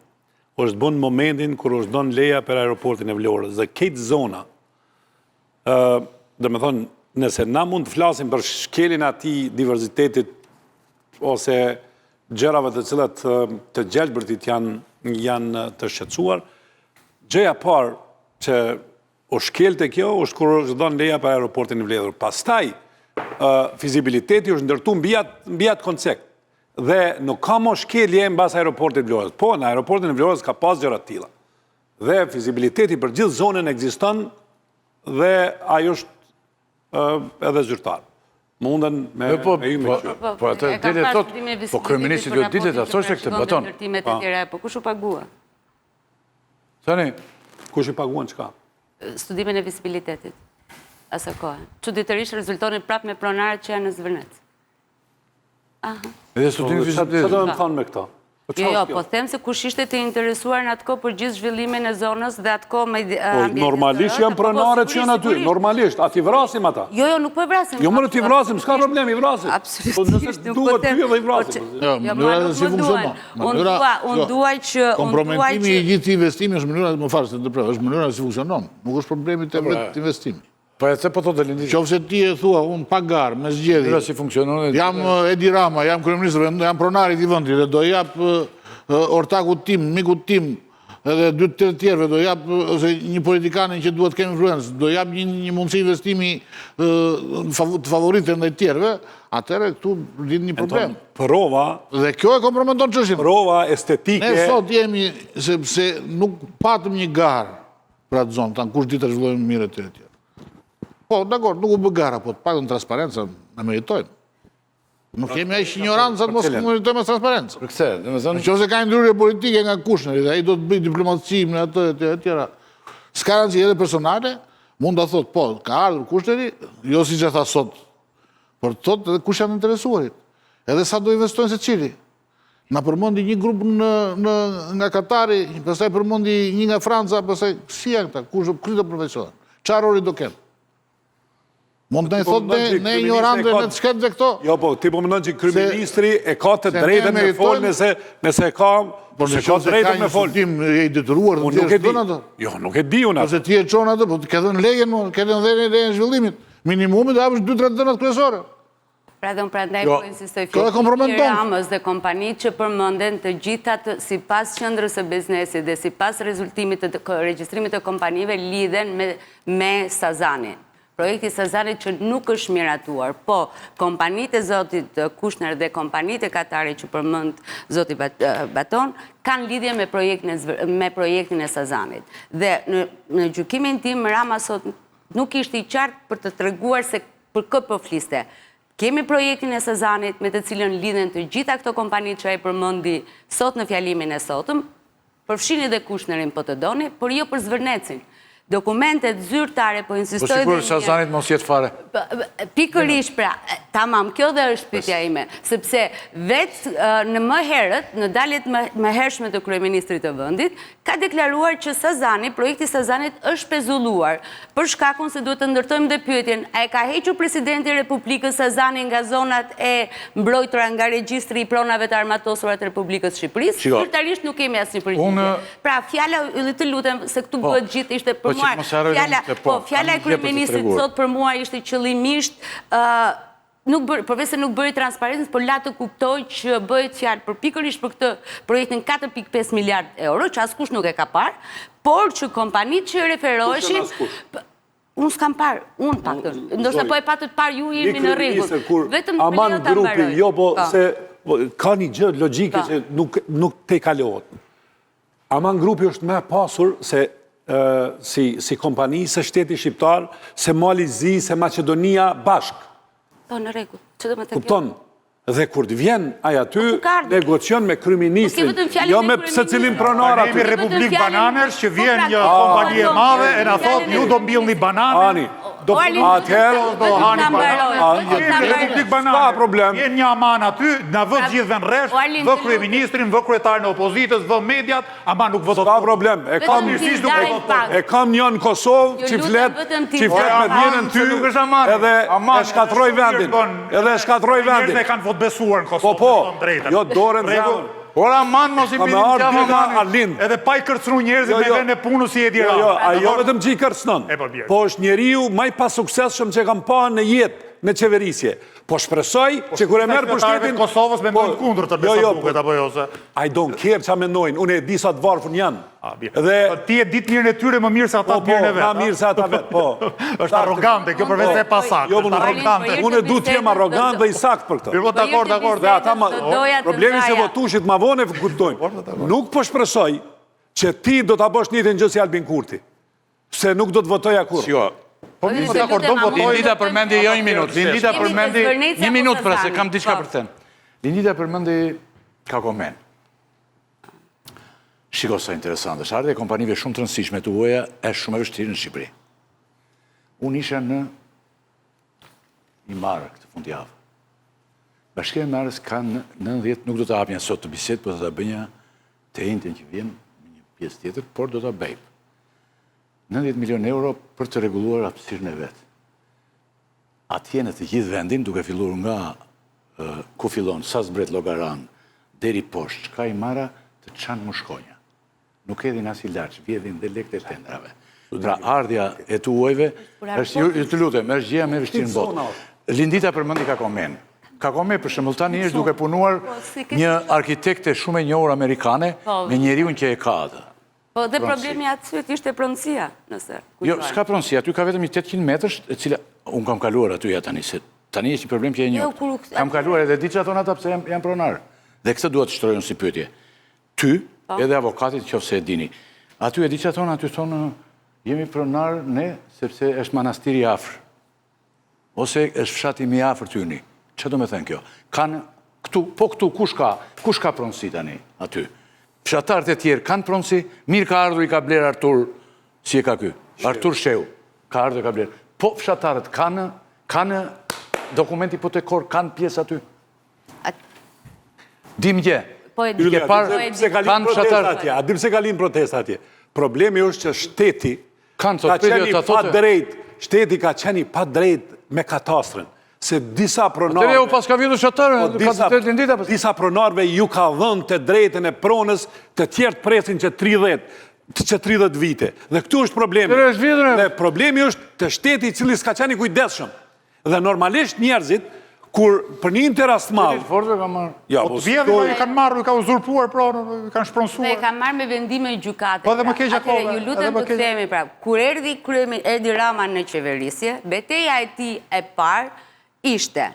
është bo në momentin kur është dhënë leja për aeroportin e Vlorës, dhe krejt zona, ë, domethonë, nëse na mund të flasim për shkeljen e atij diversitetit, ose gjërave të cilat të gjelbërtit janë, janë të shqetësuar, gjëja e parë që U shkel te kjo është kur është dhënë leja për aeroportin e Vlorës. Pastaj, fizibiliteti është ndërtu mbi atë mbi atë koncept. Dhe nuk ka mo shkelje mbas aeroportit Vlorës. Po, në aeroportin e Vlorës ka pas gjëra të tilla. Dhe fizibiliteti për gjithë zonën ekziston dhe ai është edhe zyrtar. Munden me po, me po, po, po atë dele thot, po kryeministri do dilte ta thoshte këtë, Baton. Ndërtimet e tjera, po kush u pagua? Tani, kush i paguan çka? Studimin e fizibilitetit. Aso kohe. Çuditërisht rezultonin prapë me pronarët që janë në Zvërnec. Aha. Edhe studimi i fizibilitetit. Çfarë do të thonë me këto? Po jo, jo, po them se kush ishte të interesuar në atë kohë për gjithë zhvillimin e zonës dhe atë kohë me po, ambientin Normalisht janë po, po, pronarët që janë aty, normalisht, a t'i vrasim ata? Jo, jo, nuk po e vrasim. Jo, more t'i vrasim, s'ka problem, i vrasim. Absolutisht, nuk po them. Duhet ty dhe i vrasim. Jo, jo mënyra se si funksionon. Unë dua, unë dua që... Kompromentimi i gjithë investimi është mënyra, më fal, se të ndërpreva, është mënyra si funksionon. Nuk është problemi te vetë investimi. Po e the po thotë Lindita. Qoftë se ti e thua, unë pa garë, me zgjedhje. Mënyra si funksionon. Jam Edi Rama, jam kryeministër, jam pronari i këtij vendi dhe do jap ortakut tim, mikut tim, edhe dy të tjerëve do jap ose një politikanin që duhet të kem influencë, do jap një një mundësi investimi të favorite ndaj të tjerëve, atëherë këtu lind një problem. Prova dhe kjo e kompromenton çështjen. Prova estetike. Ne sot jemi sepse nuk patëm një garë për atë zonë, thanë kush di ta zhvillojë më mirë etj etj. Po, dakord, nuk u bë gara, po të paktën transparencën e meritojmë. Nuk jemi aq injorantë sa të mos meritojmë as transparencë. Për këtë, domethënë, në qoftë se ka një ndërhyrje politike nga Kushneri dhe ai do të bëjë diplomaci me atë etj etj. S'ka rëndësi edhe personale, mund ta thotë, po, ka ardhur Kushneri, jo siç e tha sot, por të thotë edhe kush janë interesuarit. Edhe sa do investojnë secili. Na përmendi një grup në, në, nga Katari, pastaj përmendi një nga Franca, pastaj si janë këta, kush, kush do përfaqësohen? Çfarë roli do kenë? Mund të na i thotë ne, ne injorantëve, ne të shkretëve këto. Jo, po, ti po mendon që kryeministri e ka të drejtën me fol nëse, nëse ka, po nëse ka të drejtën me fol. Tim je i detyruar të nuk e di. Atë. Jo, nuk e di unë atë. Ose ti e çon atë, po ke dhënë lejen, ke dhënë lejen e zhvillimit. Minimumi do japësh 2-3 të dhënat kryesore. Pra dhe unë prandaj po insistoj fjalimi i Ramës dhe kompanitë që përmenden të gjitha sipas qendrës së biznesit dhe sipas rezultimit të regjistrimit të kompanive lidhen me me Sazanin. Projekti i Sazanit që nuk është miratuar, po kompanitë e zotit Kushner dhe kompanitë e Katarit që përmend zoti Baton kanë lidhje me projektin e me projektin e Sazanit. Dhe në në gjykimin tim Rama sot nuk ishte i qartë për të treguar se Për kë po fliste? Kemi projektin e Sazanit me të cilën lidhen të gjitha këto kompani që ai përmendi sot në fjalimin e sotëm, përfshini dhe Kushnerin po të doni, por jo për Zvërnecin. Dokumentet zyrtare po insistoj dhe Po sikur Sazanit mos jetë fare. Pikërisht pra, tamam, kjo dhe është pyetja ime, sepse vetë në më herët, në daljet më hershme të kryeministrit të vendit, ka deklaruar që Sazani, projekti i Sazanit është pezulluar, për shkakun se duhet të ndërtojmë dhe pyetjen, a e ka hequr Presidenti i Republikës Sazanin nga zonat e mbrojtura nga regjistri i pronave të armatosura të Republikës së Shqipërisë? Zyrtarisht nuk kemi asnjë përgjigje. Pra, fjala, Ylli të lutem, se këtu bëhet gjithë ishte për mua, fjala, po, fjala e kryeministrit sot për mua ishte qëllimisht nuk bëri, përveç se nuk bëri transparencë, por la të kuptojë që bëhet fjalë për pikërisht për këtë projektin 4.5 miliard euro, që askush nuk e ka parë, por që kompanitë që referoheshin, unë s'kam parë, unë paktën, ndoshta po e patët parë ju jemi në rregull. Vetëm Aman grupi, jo po, po. se po, ka një gjë logjike po. që nuk nuk tejkalohet. Aman grupi është më e pasur se si si kompani se shteti shqiptar, se Mali i Zi, se Maqedonia bashkë. Po në rregull. Ç'do me thënë? Kupton? Dhe kur të vjen ai aty, po, negocion me kryeministrin, po, jo me secilin pronar aty. Jemi Republikë bananesh që vjen po, pra, një kompani e madhe e na thotë ju do mbillni banane. Ani, do atëherë do hani banane. Jemi Republikë banane. S'ka problem. Vjen një aman aty, na vë të gjithëve në rresht, vë kryeministrin, vë kryetarin e opozitës, vë mediat, ama nuk vë dot. S'ka problem. E kam e kam një në Kosovë që flet, që flet me njërën ty, edhe e shkatërroi vendin. Edhe e shkatërroi vendin. Njerëzit e kanë votëbesuar në Kosovë, po, po. Jo dorën zemër. Por aman mos i bini në qafë aman. Arlind. Edhe pa i kërcënu njerëzit jo, me jo. vende punës si Edi Rama. Jo, jo, ai jo vetëm që i kërcënon. Po, po është njeriu më i pasuksesshëm që kam pa në jetë në qeverisje. Po shpresoj po, që kur e merr pushtetin Kosovës mendojnë po, kundërtën me jo, sa jo, duket apo jo se. I don't care ça mendojnë, unë e di sa të varfër janë. Dhe po, ti e di të mirën e tyre më mirë se ata po, të mirën e vet. Po, më mirë se ata vet, po. Është arrogante kjo përveç se e pasaktë. Jo, është arrogante. Unë du të jem arrogant dhe i saktë për këtë. Po dakord, dakord. Dhe ata ma problemi se votuesit ma vonë e kuptojnë. Nuk po shpresoj që ti do ta bësh njëjtën gjë si Albin Kurti. Se nuk do të votoja kurrë. Jo. Po mirë, po dakord, do votoj. Lindita përmendi jo një minutë. Lindita përmendi një minutë pra se kam diçka për të thënë. Lindita përmendi Kakomen. Shiko sa interesante është. Ardhja e kompanive shumë të rëndësishme të huaja është shumë e vështirë në Shqipëri. Unë isha në Himarë këtë fundjavë. Bashkia e Himarës ka 90, nuk do ta hapja sot këtë bisedë, por do ta bëja të enjten që vjen në një pjesë tjetër, por do ta bëj. 90 milion euro për të rregulluar hapësirën e vet. Atje në të gjithë vendin, duke filluar nga ku fillon, sa zbret Llogaranë, deri poshtë, çka Himara të çan mushkonja. Nuk hedhin as ilaç, vjedhin dhe lekët e tenderave. Pra ardhja e të huajve është, ju të lutem, është gjëja më e vështirë në botë. Lindita përmendi Kakomenë. Kakome për shembull tani është duke punuar po, një arkitekte shumë e njohur amerikane po. me njeriun që e ka atë. Po dhe problemi aty ishte pronësia, nëse Jo, s'ka pronësi, aty ka vetëm një 800 metërsh, e cila unë kam kaluar aty ja tani, se tani është një problem që e njoh. Jo, kam kaluar edhe di çfarë thonë ata pse janë janë pronar. Dhe këtë dua të shtroj unë si pyetje. Ty, po. edhe avokatit qoftë se e dini. Aty e di çfarë thonë, aty thonë jemi pronar ne sepse është manastiri afër. Ose është fshati më i afërt yni. Çfarë do me thënë kjo? Kanë këtu, po këtu kush ka, kush ka pronësi tani aty? Fshatarët e tjerë kanë pronësi? Mirë ka ardhur i ka blerë Artur, si e ka ky? Artur Shehu, ka ardhur e ka blerë. Po fshatarët kanë kanë dokument hipotekor, kanë pjesë aty? Dim gjë. Po e di. Ke parë po pse ka lind protesta atje? A di pse ka lind protesta atje? Problemi është që shteti Kanë ka qenë i padrejtë, shteti ka qenë i padrejtë me katastrën. Se disa pronarëve... Atëherë u paska vjedhur fshatarëve, po, ka të drejtë Lindita. Disa pronarëve ju ka dhënë të drejtën e pronës, të tjerët presin që 30, që 30 vite. Dhe këtu është problemi. Dhe problemi është te shteti i cili s'ka qenë i kujdesshëm. Dhe normalisht njerëzit, kur për një interes të madh... Fortë ka marrë. Ja, po, po të vjedhin, i kanë marrë, i ka uzurpuar pronën, i kanë shpronësuar. Dhe e kanë marrë me vendime gjykate. Po dhe më keq akoma. Atëherë, ju lutem të kthehemi pra. Kur erdhi kryemi Edi Rama në qeverisje, beteja e tij e parë ishte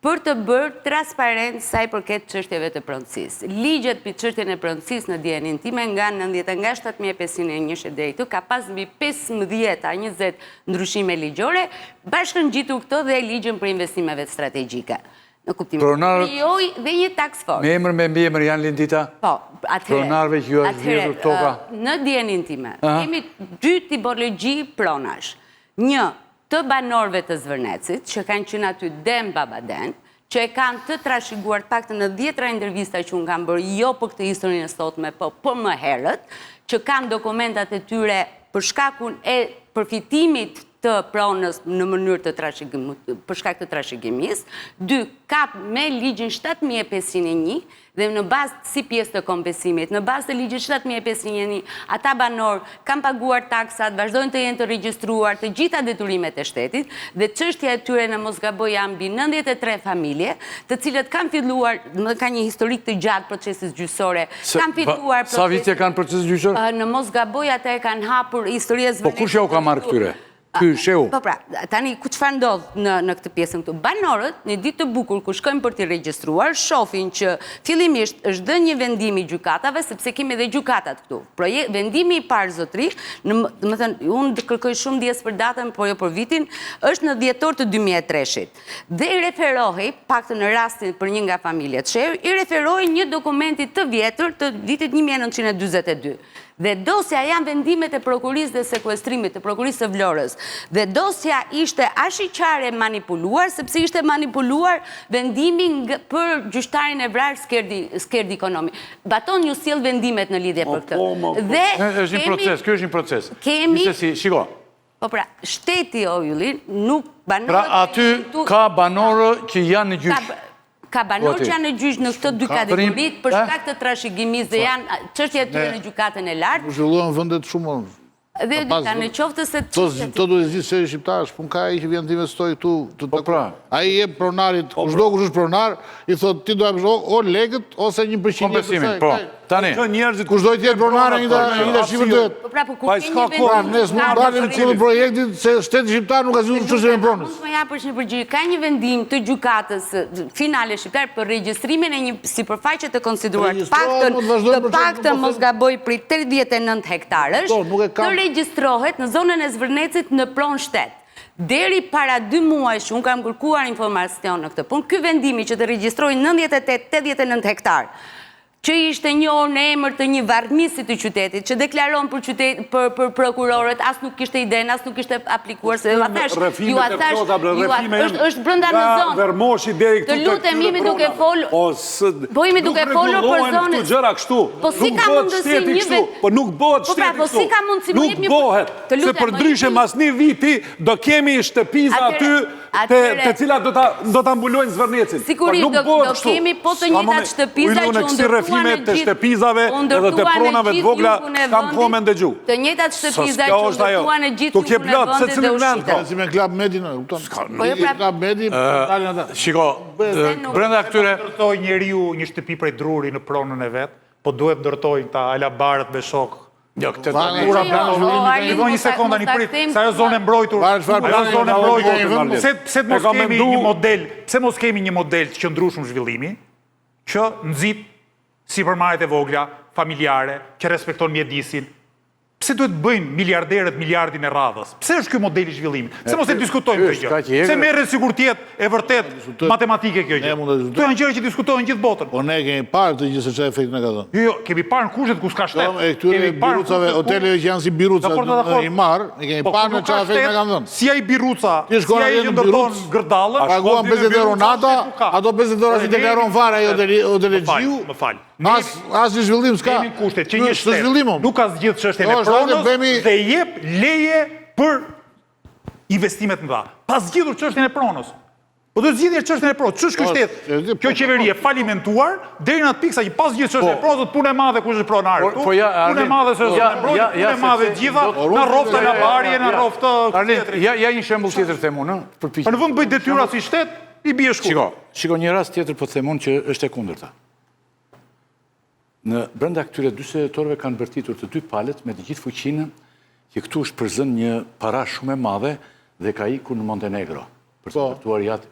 për të bërë transparencë sa i përket çështjeve të pronësisë. Ligjet mbi çështjen e pronësisë në dijeninë time nga 90 nga 7501 e deri këtu ka pas mbi 15 a 20 ndryshime ligjore, bashkëngjitur këto dhe ligjin për investimevet strategjike. Në kuptimin, krijoi dhe një task force. Me emër me mbiemër janë Lindita? Po, atëherë. Pronarëve që ju është vjedhur toka? Në dijeninë time, kemi dy tipologji pronash. Një, të banorëve të Zvërnecit, që kanë qenë aty den babaden, që e kanë të trashëguar të paktën në dhjetra intervista që unë kam bërë, jo për këtë historinë e sotme, po për më herët, që kanë dokumentat e tyre për shkakun e përfitimit të pronës në mënyrë të trashëgimit, për shkak të trashëgimisë. Dy, ka me ligjin 7501 dhe në bazë si pjesë të kompensimit, në bazë të ligjit 7501, ata banorë kanë paguar taksat, vazhdojnë të jenë të regjistruar të gjitha detyrimet e shtetit dhe çështja e tyre në mos gaboj janë mbi 93 familje, të cilët kanë filluar, domethënë kanë një historik të gjatë procesit gjyqësore, kanë filluar Sa vite kanë procesin gjyqësor? Në mos gaboj ata e kanë hapur historia Po kush ja u ka marrë këtyre? Ky Shehu. Po pra, tani ku çfarë ndodh në në këtë pjesën këtu? Banorët një ditë të bukur kur shkojnë për t'i regjistruar, shohin që fillimisht është dhënë një vendim i gjykatave sepse kemi edhe gjykatat këtu. Proje vendimi i parë zotëri, në domethënë unë kërkoj shumë ndjesë për datën, por jo për vitin, është në dhjetor të 2003-shit. Dhe i referohej, paktën në rastin për një nga familjet Shehu, i referohej një dokumenti të vjetër të vitit 1942. Dhe dosja janë vendimet e prokurorisë dhe sekuestrimit të prokurorisë së Vlorës. Dhe dosja ishte ashiqare e manipuluar, sepse ishte manipuluar vendimi për gjyqtarin e vrarë Skerdi, Skerdi Ikonomi. Baton ju sjell vendimet në lidhje për këtë. Po, po, po. Dhe është një proces, ky është një proces. Kemi Gjithsesi, shiko, Po pra, shteti o Ylli, nuk banorët... Pra aty ka banorë që janë në gjyq. Ka banorë që janë në gjyq në këto dy kategoritë, për shkak të trashëgimisë dhe janë çështja e tyre në gjykatën e lartë. U zhvilluan vendet shumë Dhe e dyta, në qoftë se... Këto duhet të zgjidhë shteti shqiptar, s'pun ka ai që vjen të investojë këtu. Po pra. Ai i jep pronarit, kushdo po, pra. kush është pronar, i thotë ti do japësh o lekët ose një përqindje të Kompensimin, po. Tani. Kjo njerëzit kush do të jetë pronar një një shifër do jetë. Po pra, po kur ke një vendim. Pra, ne s'mund të dalim kundër projektit se shteti shqiptar nuk ka zgjidhur çështjen e pronës. Mund të më japësh një përgjigje. Ka një vendim të gjykatës finale shqiptar për regjistrimin e një sipërfaqe të konsideruar të paktën të paktën mos gaboj prej 39 hektarësh, të regjistrohet në zonën e Zvërnecit në pronë shtet. Deri para dy muajsh që unë kam kërkuar informacion në këtë punë, ky vendimi që të regjistrojë 98 89 hektarë. Që ishte njohur në emër të një varrmisi të qytetit, që deklaron për qytet, për për prokurorët, as nuk kishte idenë, as nuk kishte aplikuar, se jua thashë, jua thashë, jua është është brenda në zonë. Vermoshi deri këtu Të lutem jemi duke fol, po, po jemi duke folur për zonën. Nuk gjëra kështu. Po si ka mundësi një vet? Po nuk bëhet po pra, shteti po si ka mundësi, Nuk bëhet. Se përndryshe mas një viti do kemi shtëpiza aty të cilat do ta do ta mbulojnë Zvërnecin. Sigurisht po do do kemi po të njëjtat shtëpiza që u ndërtuan në gjithë shtëpizave edhe të pronave të vogla kam kohë me ndëgju. Të njëjtat shtëpiza që u ndërtuan në gjithë jugun e vendit dhe u shitën. Si me Club Medin, e kupton? Po jo pra Club Medi, dalin ata. Shiko, brenda këtyre ndërtoi njeriu një shtëpi prej druri në pronën e vet, po duhet ndërtojnë ta alabarët me shokë Jo, këtë tani. Ura plano zhvillimi. Shiko një sekondë tani prit, se ajo zonë e mbrojtur, ajo zonë e mbrojtur. Pse pse të mos kemi një model, pse mos kemi një model të qëndrueshëm zhvillimi që nxit sipërmarrjet e vogla, familjare, që respekton mjedisin, Pse duhet të bëjnë miliarderët miliardin e radhës? Pse është ky model i zhvillimit? Pse mos e diskutojmë këtë gjë? Pse merret sikur të jetë e vërtetë matematike kjo gjë? Këto janë gjëra që diskutohen në gjithë botën. Po ne kemi parë këtë gjë se çfarë efekti na ka dhënë. Jo, jo, kemi parë në kushtet ku s'ka shtet. E këtyre birucave, hoteleve që janë si biruca në Himarë, ne kemi po, parë në çfarë efekti na kanë dhënë. Si ai biruca, si ai që ndërton gërdallën, paguan 50 euro nata, ato 50 euro s'i deklaron fare ai hotelexhiu. Më fal. As asnjë zhvillim s'ka. Jemi në kushtet që një shtet nuk ka zgjidh çështjen e pronës dhe jep leje për investime të mëdha. Pa zgjidhur çështjen e pronës. Po do të zgjidhje çështjen e pronës. Ç'është ky shtet? Kjo qeveri e falimentuar deri në atë pikë sa që pa zgjidhur çështjen e pronës, punë e madhe kush është pronar këtu. Po punë e madhe se është e mbrojtur, punë e madhe të gjitha, na rroftë Alabari, na rroftë tjetri. Ja ja një shembull tjetër them unë, përpiqem. Po në vend bëj detyra si shtet, i bie shkurt. Shiko, shiko një rast tjetër po them unë që është e kundërta. Në brenda këtyre 48 orëve kanë bërtitur të dy palët me të gjithë fuqinë që këtu është përzënë një para shumë e madhe dhe ka ikur në Montenegro për të po. ndërtuar jaht.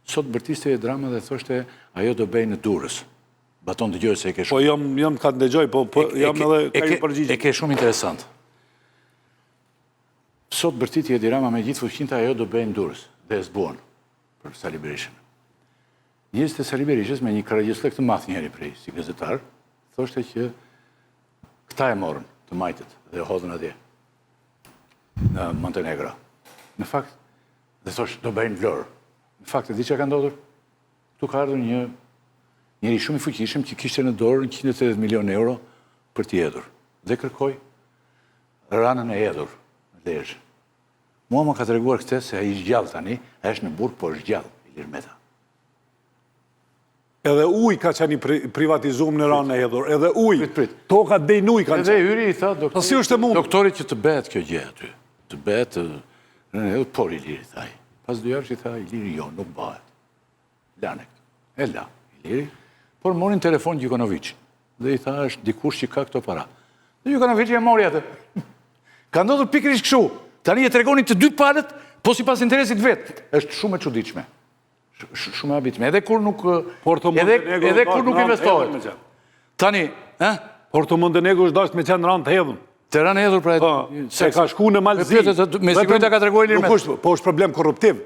Sot bërtiste Edi Rama dhe thoshte ajo do bëhej në Durrës. Baton dëgjoj se e ke shumë. Po jam jam ka të dëgjoj, po, po jam edhe ka ju përgjigje. E ke shumë interesant. Sot bërtiti Edi Rama me gjithë fuqinë ajo do bëhej në Durrës dhe e zbuan për Sali Berishën. Njerëzit e Sali Berishës me një karagjozllëk të madh njëri prej si gazetar, thoshte që këta e morën të majtët dhe e hodhën atje në Montenegro. Në fakt, dhe thosh, do bëhej në Vlorë. Në fakt, e di çka ka ndodhur? Këtu ka ardhur një njeri shumë i fuqishëm që kishte në dorë 180 milion euro për t'i hedhur. Dhe kërkoi Ranën e hedhur në Lezhë. Mua më ka treguar këtë se ai është gjallë tani, ai është në burg, po është gjallë, Ilir Meta. Edhe ujë ka qenë i privatizum në Ranën e Hedhur, edhe ujë, prit, prit. toka deri në ujë kanë qenë. Edhe hyri i tha doktorit, po si është e mundur? Doktorit që të bëhet kjo gjë aty, të bëhet Ranën e Hedhur, por Iliri tha ai. Pas dy javësh i tha Iliri jo, nuk bëhet. Lane këtë. E la, Iliri, por mori në telefon Gjukanoviçin dhe i tha është dikush që ka këto para. Dhe Gjukanoviçi e mori atë. Ka ndodhur pikërisht kështu. Tani e tregonin të dy palët, po sipas interesit vet. Është shumë e çuditshme. Shumë e habitshme. Edhe kur nuk edhe edhe kur nuk investohet. Tani, ë? Porto Montenegro është dashtë me qenë Ranë të Hedhun. Te Ranë e Hedhur pra. Po, se ka shku në Mal të Zi. Me siguri ta ka treguar Ilir Meta. Nuk është, po është problem korruptiv.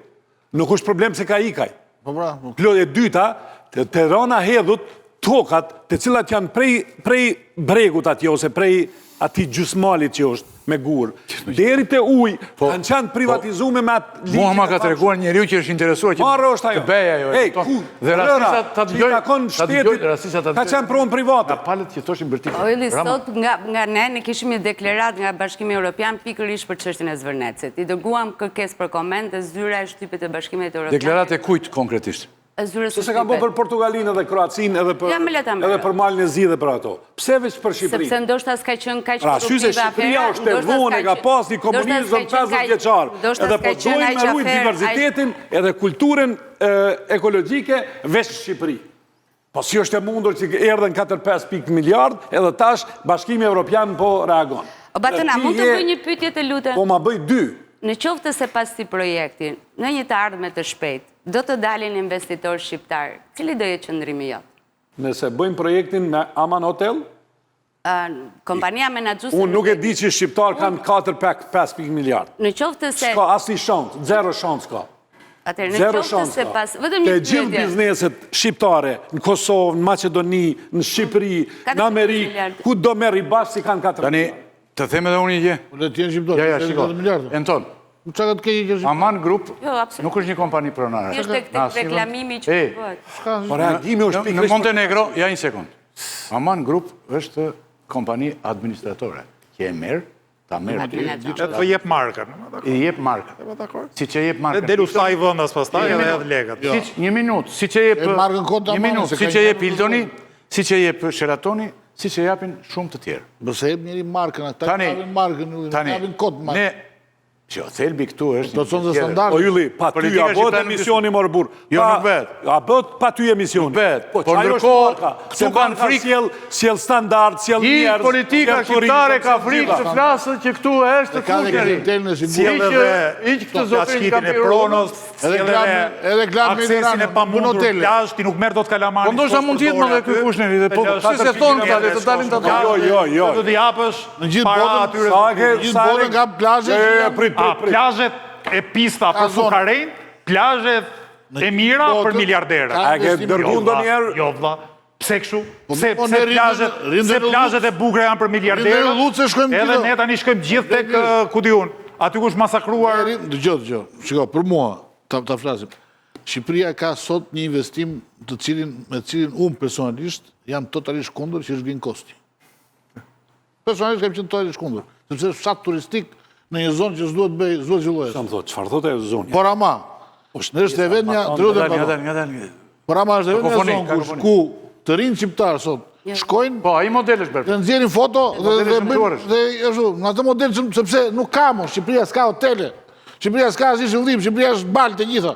Nuk është problem se ka ik ai. Po pra. Po. Plot e dyta, te, te Rana e Hedhut, tokat të cilat janë prej, prej bregut atje ose prej atij gjysmalit që është me gur, deri te uji, po, kanë qenë po. privatizume me atë ligjin. Mua ma ka treguar njeriu që është interesuar që Marrë është ajo. të bëjë ajo. Ej, ku? Dhe rastisa ta dëgjoj, takon shtetit, rastisa ta dëgjoj. Ka qenë pronë private. Nga palët që thoshin bërtitë. O Ylli, sot nga nga ne ne kishim një deklaratë nga Bashkimi Evropian pikërisht për çështjen e Zvërnecit. I dërguam kërkesë për koment dhe zyra e shtypit të Bashkimit Evropian. Deklaratë e kujt konkretisht? E zyrës së shtypit. Pse s'e kanë bërë për Portugalinë edhe Kroacinë edhe për edhe për Malin e Zi dhe për ato? Pse veç për Shqipërinë? Sepse ndoshta s'ka qenë kaq pra, korruptive afera. Shqipëria është e vonë, ka pas një komunizëm 50 vjeçar. Edhe po dojnë me rujt diversitetin edhe kulturën ekologjike veç në Shqipëri. Po si është e mundur që erdhën 4-5 pikë miliard edhe tash Bashkimi Evropian po reagon. O Baton, a mund të bëj një pyetje të lutem? Po ma bëj dy. Në qoftë se pas këtij projekti, në një të ardhme të shpejtë, Do të dalin investitorë shqiptarë, cili do jetë qëndrimi jot? Nëse bëjmë projektin me Aman Hotel? Kompania menaxhuese Unë nuk e di që shqiptarë kanë 4-5 pikë miliard. Në qoftë se... S'ka asnjë shans, zero shans ka. Atëherë, në Zero qoftë shans se ka. pas, vetëm një Të gjithë pyetje. bizneset shqiptare në Kosovë, në Maqedoni, në Shqipëri, në 4 Amerikë, miliardë. ku do merri bashkë si kanë 4 Tani, të them edhe unë një gjë. Po le të jenë shqiptarë, Ja, ja, se shiko. 4 miliardë. Enton, Çka ka të keqe që është? Aman Group Jo, absolutisht. nuk është një kompani pronare. Thjesht tek Në asnjë vend. reklamimi që E, bëhet. Po reagimi është Në, në pikërisht Montenegro, ja një sekund. Aman Group është kompani administratore, që e merr, ta merr ty, Edhe të jep markën. i jep markën. Po dakor. Siç e jep Dhe markën. del ustai vendas pastaj edhe hedh lekët. Siç një minutë, siç e jep E markën kod një Amani, minutë, se ka siç e një jep Hiltoni, siç e jep Sheratoni, siç e japin shumë të tjerë. Po se jep njeri markën, ata Tani, japin markën, nuk tani, japin kod markën. Ne, jo, thelbi këtu është... Do të thonë se tjetër. standardi. Po ylli, pa ty, Politika a bëhet shqiptare nuk emisioni mor burr? Jo, Pa- nuk bëhet. A bëhet pa ty emisioni? Nuk bëhet. Po, Por çfarë është ndërkohë, marka? këtu Se kanë marka frikë. Sjell, sjell standard, sjell I njerëz. politika sjell turizëm, shqiptare ka sjell frikë gjitha. të flasë që këtu është Ka dhe Kushneri. klientelën e sigurt. Sjell Iq, edhe iq këtë zotrin plaçkitin e kampion. pronës, Edhe sjell klab- edhe edhe klab aksesin e Mediterranean, bën pamundur hotele. plazh, ti nuk merr dot kalamarin. Po ndoshta mund të jetë më dhe ky Kushneri dhe po pse se thonë këta le të dalin ta thonë. Jo, jo, jo. Do t'i japësh Në gjithë para botën, atyre. Sa e ke, Në gjithë sa e botën ka plazhe Jo, që jo, jo, janë- prit, A, prit, prit. plazhet e pista Ka për zonë. fukarenjt, plazhet e mira botën për miliarderët. ka A e ke investim- dërgu Jo, vlla, ndonjëherë? Jo vlla. Pse kështu? Po, Pse po, pse ne rrimë- plazhet, rrimë pse në plazhet e bukura janë për miliarderët? Rrimë në Lucë, shkojmë Edhe gjithë. ne tani shkojmë gjithë tek eh, ku di unë, aty ku është masakruar Dëgjoj, dëgjoj. Shiko, për mua, ta, ta flasim. Shqipëria ka sot një investim të cilin, me të cilin unë personalisht jam totalisht kundër që është Green Coasti. Personalisht kam qenë totalisht kundër, sepse është fshat turistik në një zonë që s'duhet bëj, s'duhet zhvillohet. Sa më thotë, çfarë thotë ajo zonja? Por ama, është e vetmja, të lutem, Ngadalë, pardon. ngadalë, ngadalë. Por ama është e vetmja Kakofoni, zonë ku, kakofoni. ku të rinj shqiptar sot shkojnë Po, ai model është bërë. dhe nxjerrin foto dhe Modeli dhe është bëjnë ndruar është. dhe ashtu, në atë model që- sepse nuk ka mo, Shqipëria s'ka hotele. Shqipëria s'ka asnjë zhvillim, Shqipëria është baltë e gjitha.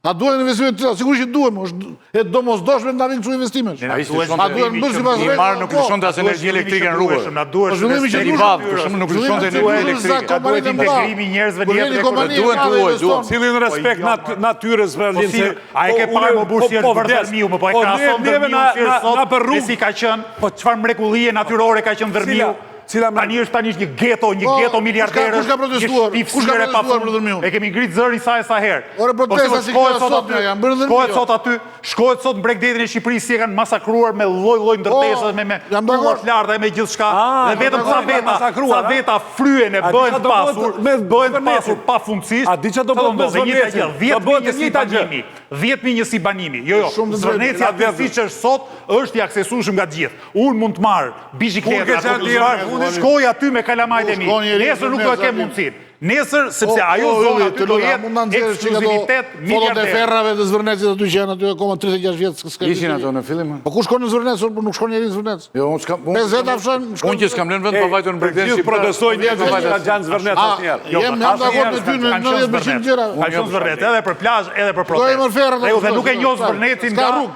A duhen investime të tilla? Sigurisht që duhen, mo, është e domosdoshme të na vinë këtu investimesh. Ai duhet- A duhen bërë sipas I rregullave? marrë nuk Po. lëshonte as energji elektrike në rrugë. Na duhet Po, zhvillimi që respekti duhet. Privat, për shembull nuk lëshonte Zhvillimi energji që duhet, elektrike. sa Na duhet kompanitë e mëdha. integrimi i njerëzve në Kur jetën vjen kompani e Duhen madhe tuaj, duhen. investon. Cilin respekt Po, jo, nat- natyrës për Po si, a e ke po, parë unë- më burr si po, është po, bërë vdes. Dhërmiu, më po e Po, ne- krahason neve Dhërmiu na- si është na- sot, na për me rrugë. si ka qenë, po çfarë mrekullie natyrore ka qenë Dhërmiu. Cila- cila mre- Tani është tani është një geto, një Po, geto kush ka- miliarderësh. kush ka protestuar? një Kush ka shpifsire protestuar pafund. për Dhërmiun? E kemi ngrit zërin sa e sa herë. Ore, Po, protesta si, si shkohet këto sot sot aty, janë bërë Dhërmiu. Shkohet sot aty, shkohet sot në bregdetin e Shqipërisë si e kanë masakruar me lloj-lloj ndërtesash, me me jam kulla dakord. të larta e me gjithçka. Ah, Dhe vetëm jam sa dakord, veta, masakruar, sa a? veta fryen e A di bëhen çfarë të do bëhet pasur, me bëhen të pasur Zvërnecin? pafundësisht. A di çfarë do Çfarë bëhet me ndodh? E njëjta Zvërnecin? gjë, Do 10.000 bëhet e njësi njëjta gjë. banimi, 10.000 njësi banimi. Jo, jo, Shumë të drejtë. Zvërneci aty Vjetër. siç është sot është i aksesueshëm nga të gjithë. Unë mund të marr Kur bicikletën, ke apo qenë të ti marr, fundit? shkoj aty me kalamajt e mi. Ku shkon njeri Nesër nuk do e Zvërnec kem aty? mundësinë. Nesër sepse Po, ajo po, zonë Ylli, aty të do lutem, a mund na jetë nxjerrësh çik ato ekskluzivitet Fotot e miliarder. ferrave të Zvërnecit aty që janë aty akoma 36 vjet s'ka. Ishin ato në fillim. Po ku shkon në Zvërnec? Sot po nuk shkon njeri në Zvërnec. Jo, unë s'kam unë 50 afshon shkon. unë që s'kam lënë vend pa vajtur në Të bregdetin gjithë shqiptar. protestojnë njerëzit Nuk që vajta. kanë qenë Zvërnec A, asnjëherë. jem jam dakord me ty në Kanë qenë 90% Zvërnec. gjëra. Kanë qenë Zvërnec edhe për plazh, edhe për Do protestë. e më ferrat. Dhe dhe nuk e njoh Zvërnecin S'ka nga rrugë.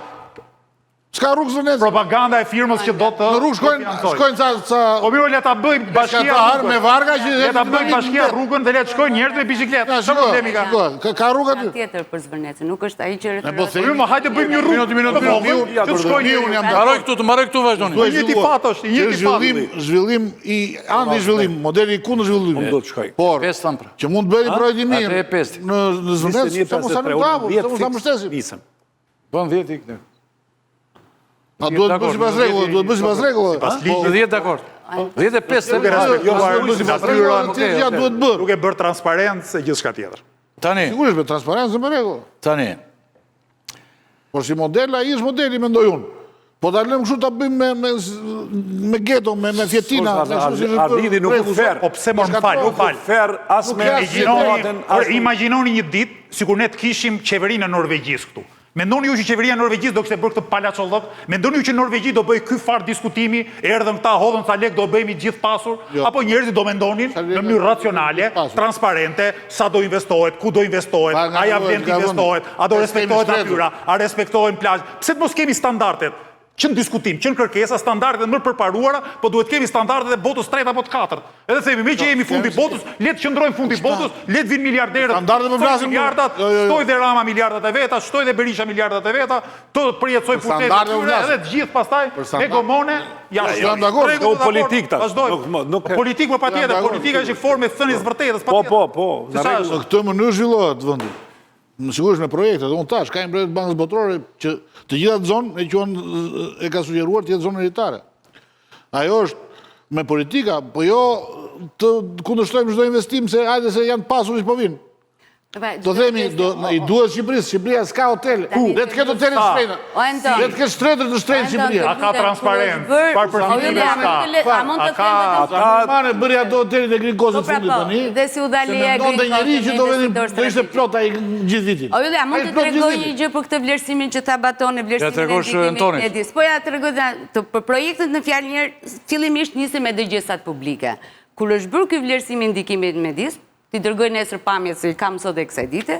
S'ka rrugë Zvërnec. propaganda e firmës që do të Në rrugë shkojnë financojë. shkojnë ca ca Po mirë, le ta bëjmë bashkia Peshkatar rrugën. me varga që Le ta bëjmë bashkia rrugën dhe le të shkojnë njerëzit me bicikletë. Ja, Çfarë shiko, problemi ka? shiko, ka- ka rrugë aty. Tjetër për Zvërnecin, nuk është ai që po referohet. themi- Mirë, më hajde bëjmë një rrugë. Minutë, minutë, Të vogël, minutë. Që të shkojnë Miun jam njerëzit. dakord. Mbaroj këtu, të mbaroj këtu vazhdoni. Duhet I njëjti zhvilluar. fat është, i njëjti Që zhvillim, fat. zhvillim i anti-zhvillim, modeli i kundër zhvillimit. Unë do të shkoj. Por, Pesë thamë pra. që mund të bëjë një projekt i mirë. Atë e pestë. Në në Zvërnec, 21, pse mos ta 53, nuk hapur, unë pse mos ta 10 mbështesim. Nisëm. Bën 10 ik. A duhet të bësh sipas rregullave, duhet të bësh sipas rregullave. Sipas ligjit. 10 dakord. 10 e 5. Duke respektuar Duhet të bësh sipas natyrën, rregullave, të gjitha duhet bërë. duke bërë transparencë e gjithçka tjetër. Tani, Sigurisht me transparencë me rregull. tani. Por si model ai është modeli mendoj unë. Po ta lëmë kështu ta bëjmë me me me geto, me me fjetina, Ose me kështu si është Arditi nuk rregull u fer. sot. Po pse mor më fal, Nuk më fal. u fer as Nuk me flas Imagjinoni, situatën, or, as me- imagjinoni një ditë sikur ne të kishim qeverinë e Norvegjisë këtu. Mendoni ju që qeveria e Norvegjisë do kishte bërë këtë palaçollok? Mendoni ju që Norvegji do bëj ky far diskutimi, erdhën këta, hodhën ca lek, do bëhemi gjithë pasur? Jo. Apo njerëzit do mendonin Sa në lekë mënyrë racionale, pasur. transparente, sa do investohet, ku do investohet, Pa, nga a ja duhet, vlen të nga vendi. investohet, a do Ne s'kemi respektohet shtretur. natyra, a respektohen plazh. Pse të mos kemi standardet? Që në diskutim, që në kërkesa, standardet më përparuara, po duhet kemi standardet e botës tretë apo të katërt. Edhe themi, me që jemi fundi botës, le të qëndrojmë fundi botës, le të vinë miliarderët. Standardet po shtoj flasim, Miliardat, jo, jo, jo. shtoj dhe Rama miliardat e veta, shtoj dhe Berisha miliardat e veta, të përjetësojnë pushtetin e standarde po tyre, flasim. edhe të gjithë pastaj Për me standarde. gomone jashtë. Jo, jam dakord. Rregull, Jo, dakord, politik tash. Vazhdojmë. Nuk- mo- nuk- Po, Politik më patjetër, Jam dakord. politika është një formë e thënies vërtetës, Po, patjetër. po, po, Se në ça rregull. është? Në këtë mënyrë zhvillohet vendi. Më sigurisht me projekte, dhe unë tash, ka një projekt Bankës Botërore që të gjitha atë zonë e quan e ka sugjeruar të jetë zonë elitare. Ajo është me politika, po jo të kundërshtojmë çdo investim se hajde se janë pasur që po vijnë. Do themi, i duhet Shqipërisë, Shqipëria s'ka hotel, le të ketë hotel të shtrenjtë. Le të ketë shtretër të shtrenjtë Shqipëria. A ka transparencë? Çfarë përfitime ka? A mund të them vetëm Normale bëri ato hotelit e Green Coast-it po pra, fundit po, tani. Dhe si u dha leja e Green Coast-it. Njeri që do venim, do ishte plot ai gjithë vitin. O Julia, mund të tregoj një gjë për këtë vlerësimin që tha Batoni, vlerësimin e ndikimit në mjedis. Po ja tregoj për projektet në fjalë një herë, fillimisht nisi me dëgjesat publike. Kur është bërë ky vlerësim i ndikimit në mjedis, T'i dërgoj nesër pamjet se i kam sot e kësaj dite,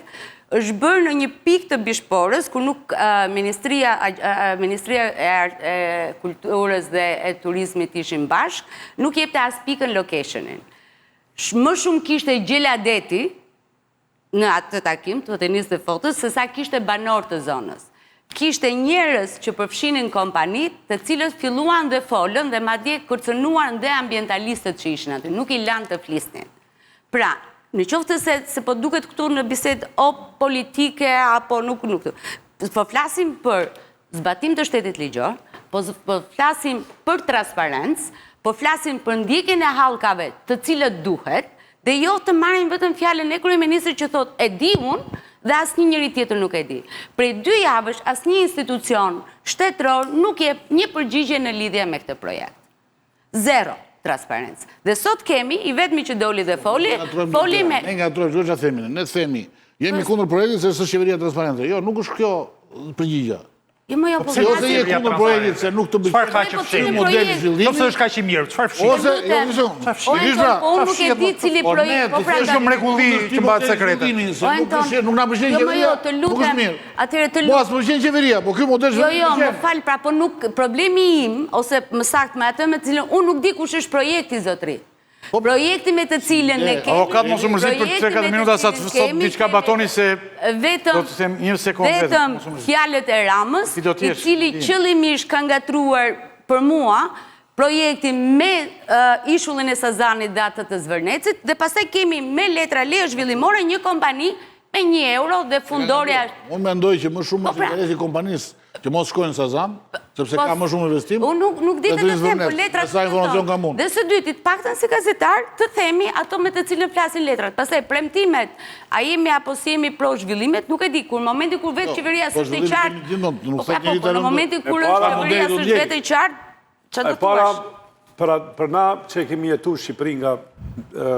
është bërë në një pikë të Bishporës, ku nuk Ministria Ministria e Kulturës dhe e Turizmit ishin bashkë, nuk jepte as pikën locationin. Më shumë kishte gjela deti në atë takim, të të niste fotos, se sa kishte banorë të zonës. Kishte njerëz që përfshinin kompanitë, të cilët filluan dhe folën dhe madje kërcënuan dhe ambientalistët që ishin aty, nuk i lanë të flisnin. Pra, në qoftë se se po duket këtu në bisedë o politike apo nuk nuk po flasim për zbatim të shtetit ligjor, po, po flasim për transparencë, po flasim për ndjekjen e hallkave të cilët duhet, dhe jo të marrim vetëm fjalën e kryeministrit që thotë e di unë dhe asnjë njeri tjetër nuk e di. Prej dy javësh asnjë institucion shtetëror nuk jep një përgjigje në lidhje me këtë projekt. Zero transparencë. Dhe sot kemi, i vetmi që doli dhe foli, foli me... Ne ngatërrojmë, çfarë themi ne? Ne themi, jemi kundër projektit se s'është qeveria transparente. Jo, nuk është kjo përgjigja. Jo, më jo, po Se ose je kundër projektit se nuk të Çfarë ka që po fshin? Model zhvillimi. Jo, pse është kaq i mirë, çfarë fshin? Ose, jo, një sekondë. Çfarë fshin? O Enton, po unë nuk e di cili Po projekt, po pra Është mrekulli që mbahet sekrete. Se nuk është, nuk na pëlqen Jo, më qeveria. jo, të Nuk është lutem. mirë. Atëherë të Po lutem. as pëlqen qeveria, po ky model Jo, zhvillimi jo, më pëlqen. fal, pra, po nuk, problemi im, ose më saktë me atë me të cilën, unë nuk di kush është projekti, zotri. Po, Projekti me të cilën ne kemi... Avokat mos u mërzit për projekti 3-4 me të minuta sa të cilin thotë kemi, diçka kemi Batoni se vetëm do të them një sekondë vetëm, vetëm mos u mërzit. fjalët e Ramës, Ti do të i jesh, cili di. qëllimisht ka ngatërruar për mua projektin me ishullin e Sazanit dhe atë të Zvërnecit, dhe pastaj kemi me letra leje zhvillimore një kompani me një euro dhe fundorja është... Unë mendoj që më shumë Po është pra. interesi i kompanisë që mos shkojnë në Sazan, sepse Po, ka më shumë investim. Unë nuk, nuk di dhe të të them, Zvërnec. por letrat Sa informacion kam unë. Dhe së dyti, të paktën si gazetar, të themi ato me të cilën flasin letrat. Pastaj premtimet, a jemi apo si jemi pro zhvillimit, nuk e di. Kur në momentin kur vetë Jo, qeveria po s'është e zhvillimi qartë, kemi gjithmonë, nuk po thotë pra, po, njeri po, në ta momentin kur E është para, qeveria modeli do s'është ndjeki. vetë e qartë, çfarë E do para, thuash? për, për na që kemi jetu në Shqipëri nga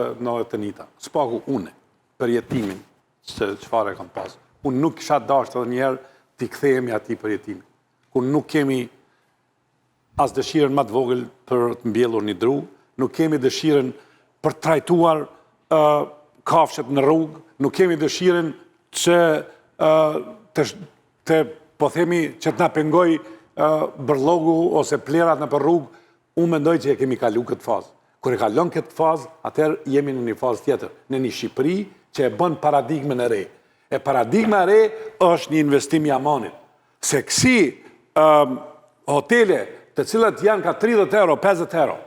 99-a, s'paku une, përjetimin, se çfarë e kam pas. Unë nuk kisha dashur edhe njëherë t'i kthehemi atij përjetimi. Ku nuk kemi as dëshirën më të vogël për të mbjellur një dru, nuk kemi dëshirën për të trajtuar uh, kafshët në rrugë, nuk kemi dëshirën që uh, të, të po themi që të na pengoj uh, bërllogu ose plerat nëpër rrugë, unë mendoj që e kemi kalu këtë fazë. Kur e kalon këtë fazë, atëherë jemi në një fazë tjetër, në një Shqipëri që e bën paradigmën e re. E paradigma e re është një investim i amanit. Se kësi um, hotele të cilat janë ka 30 euro, 50 euro,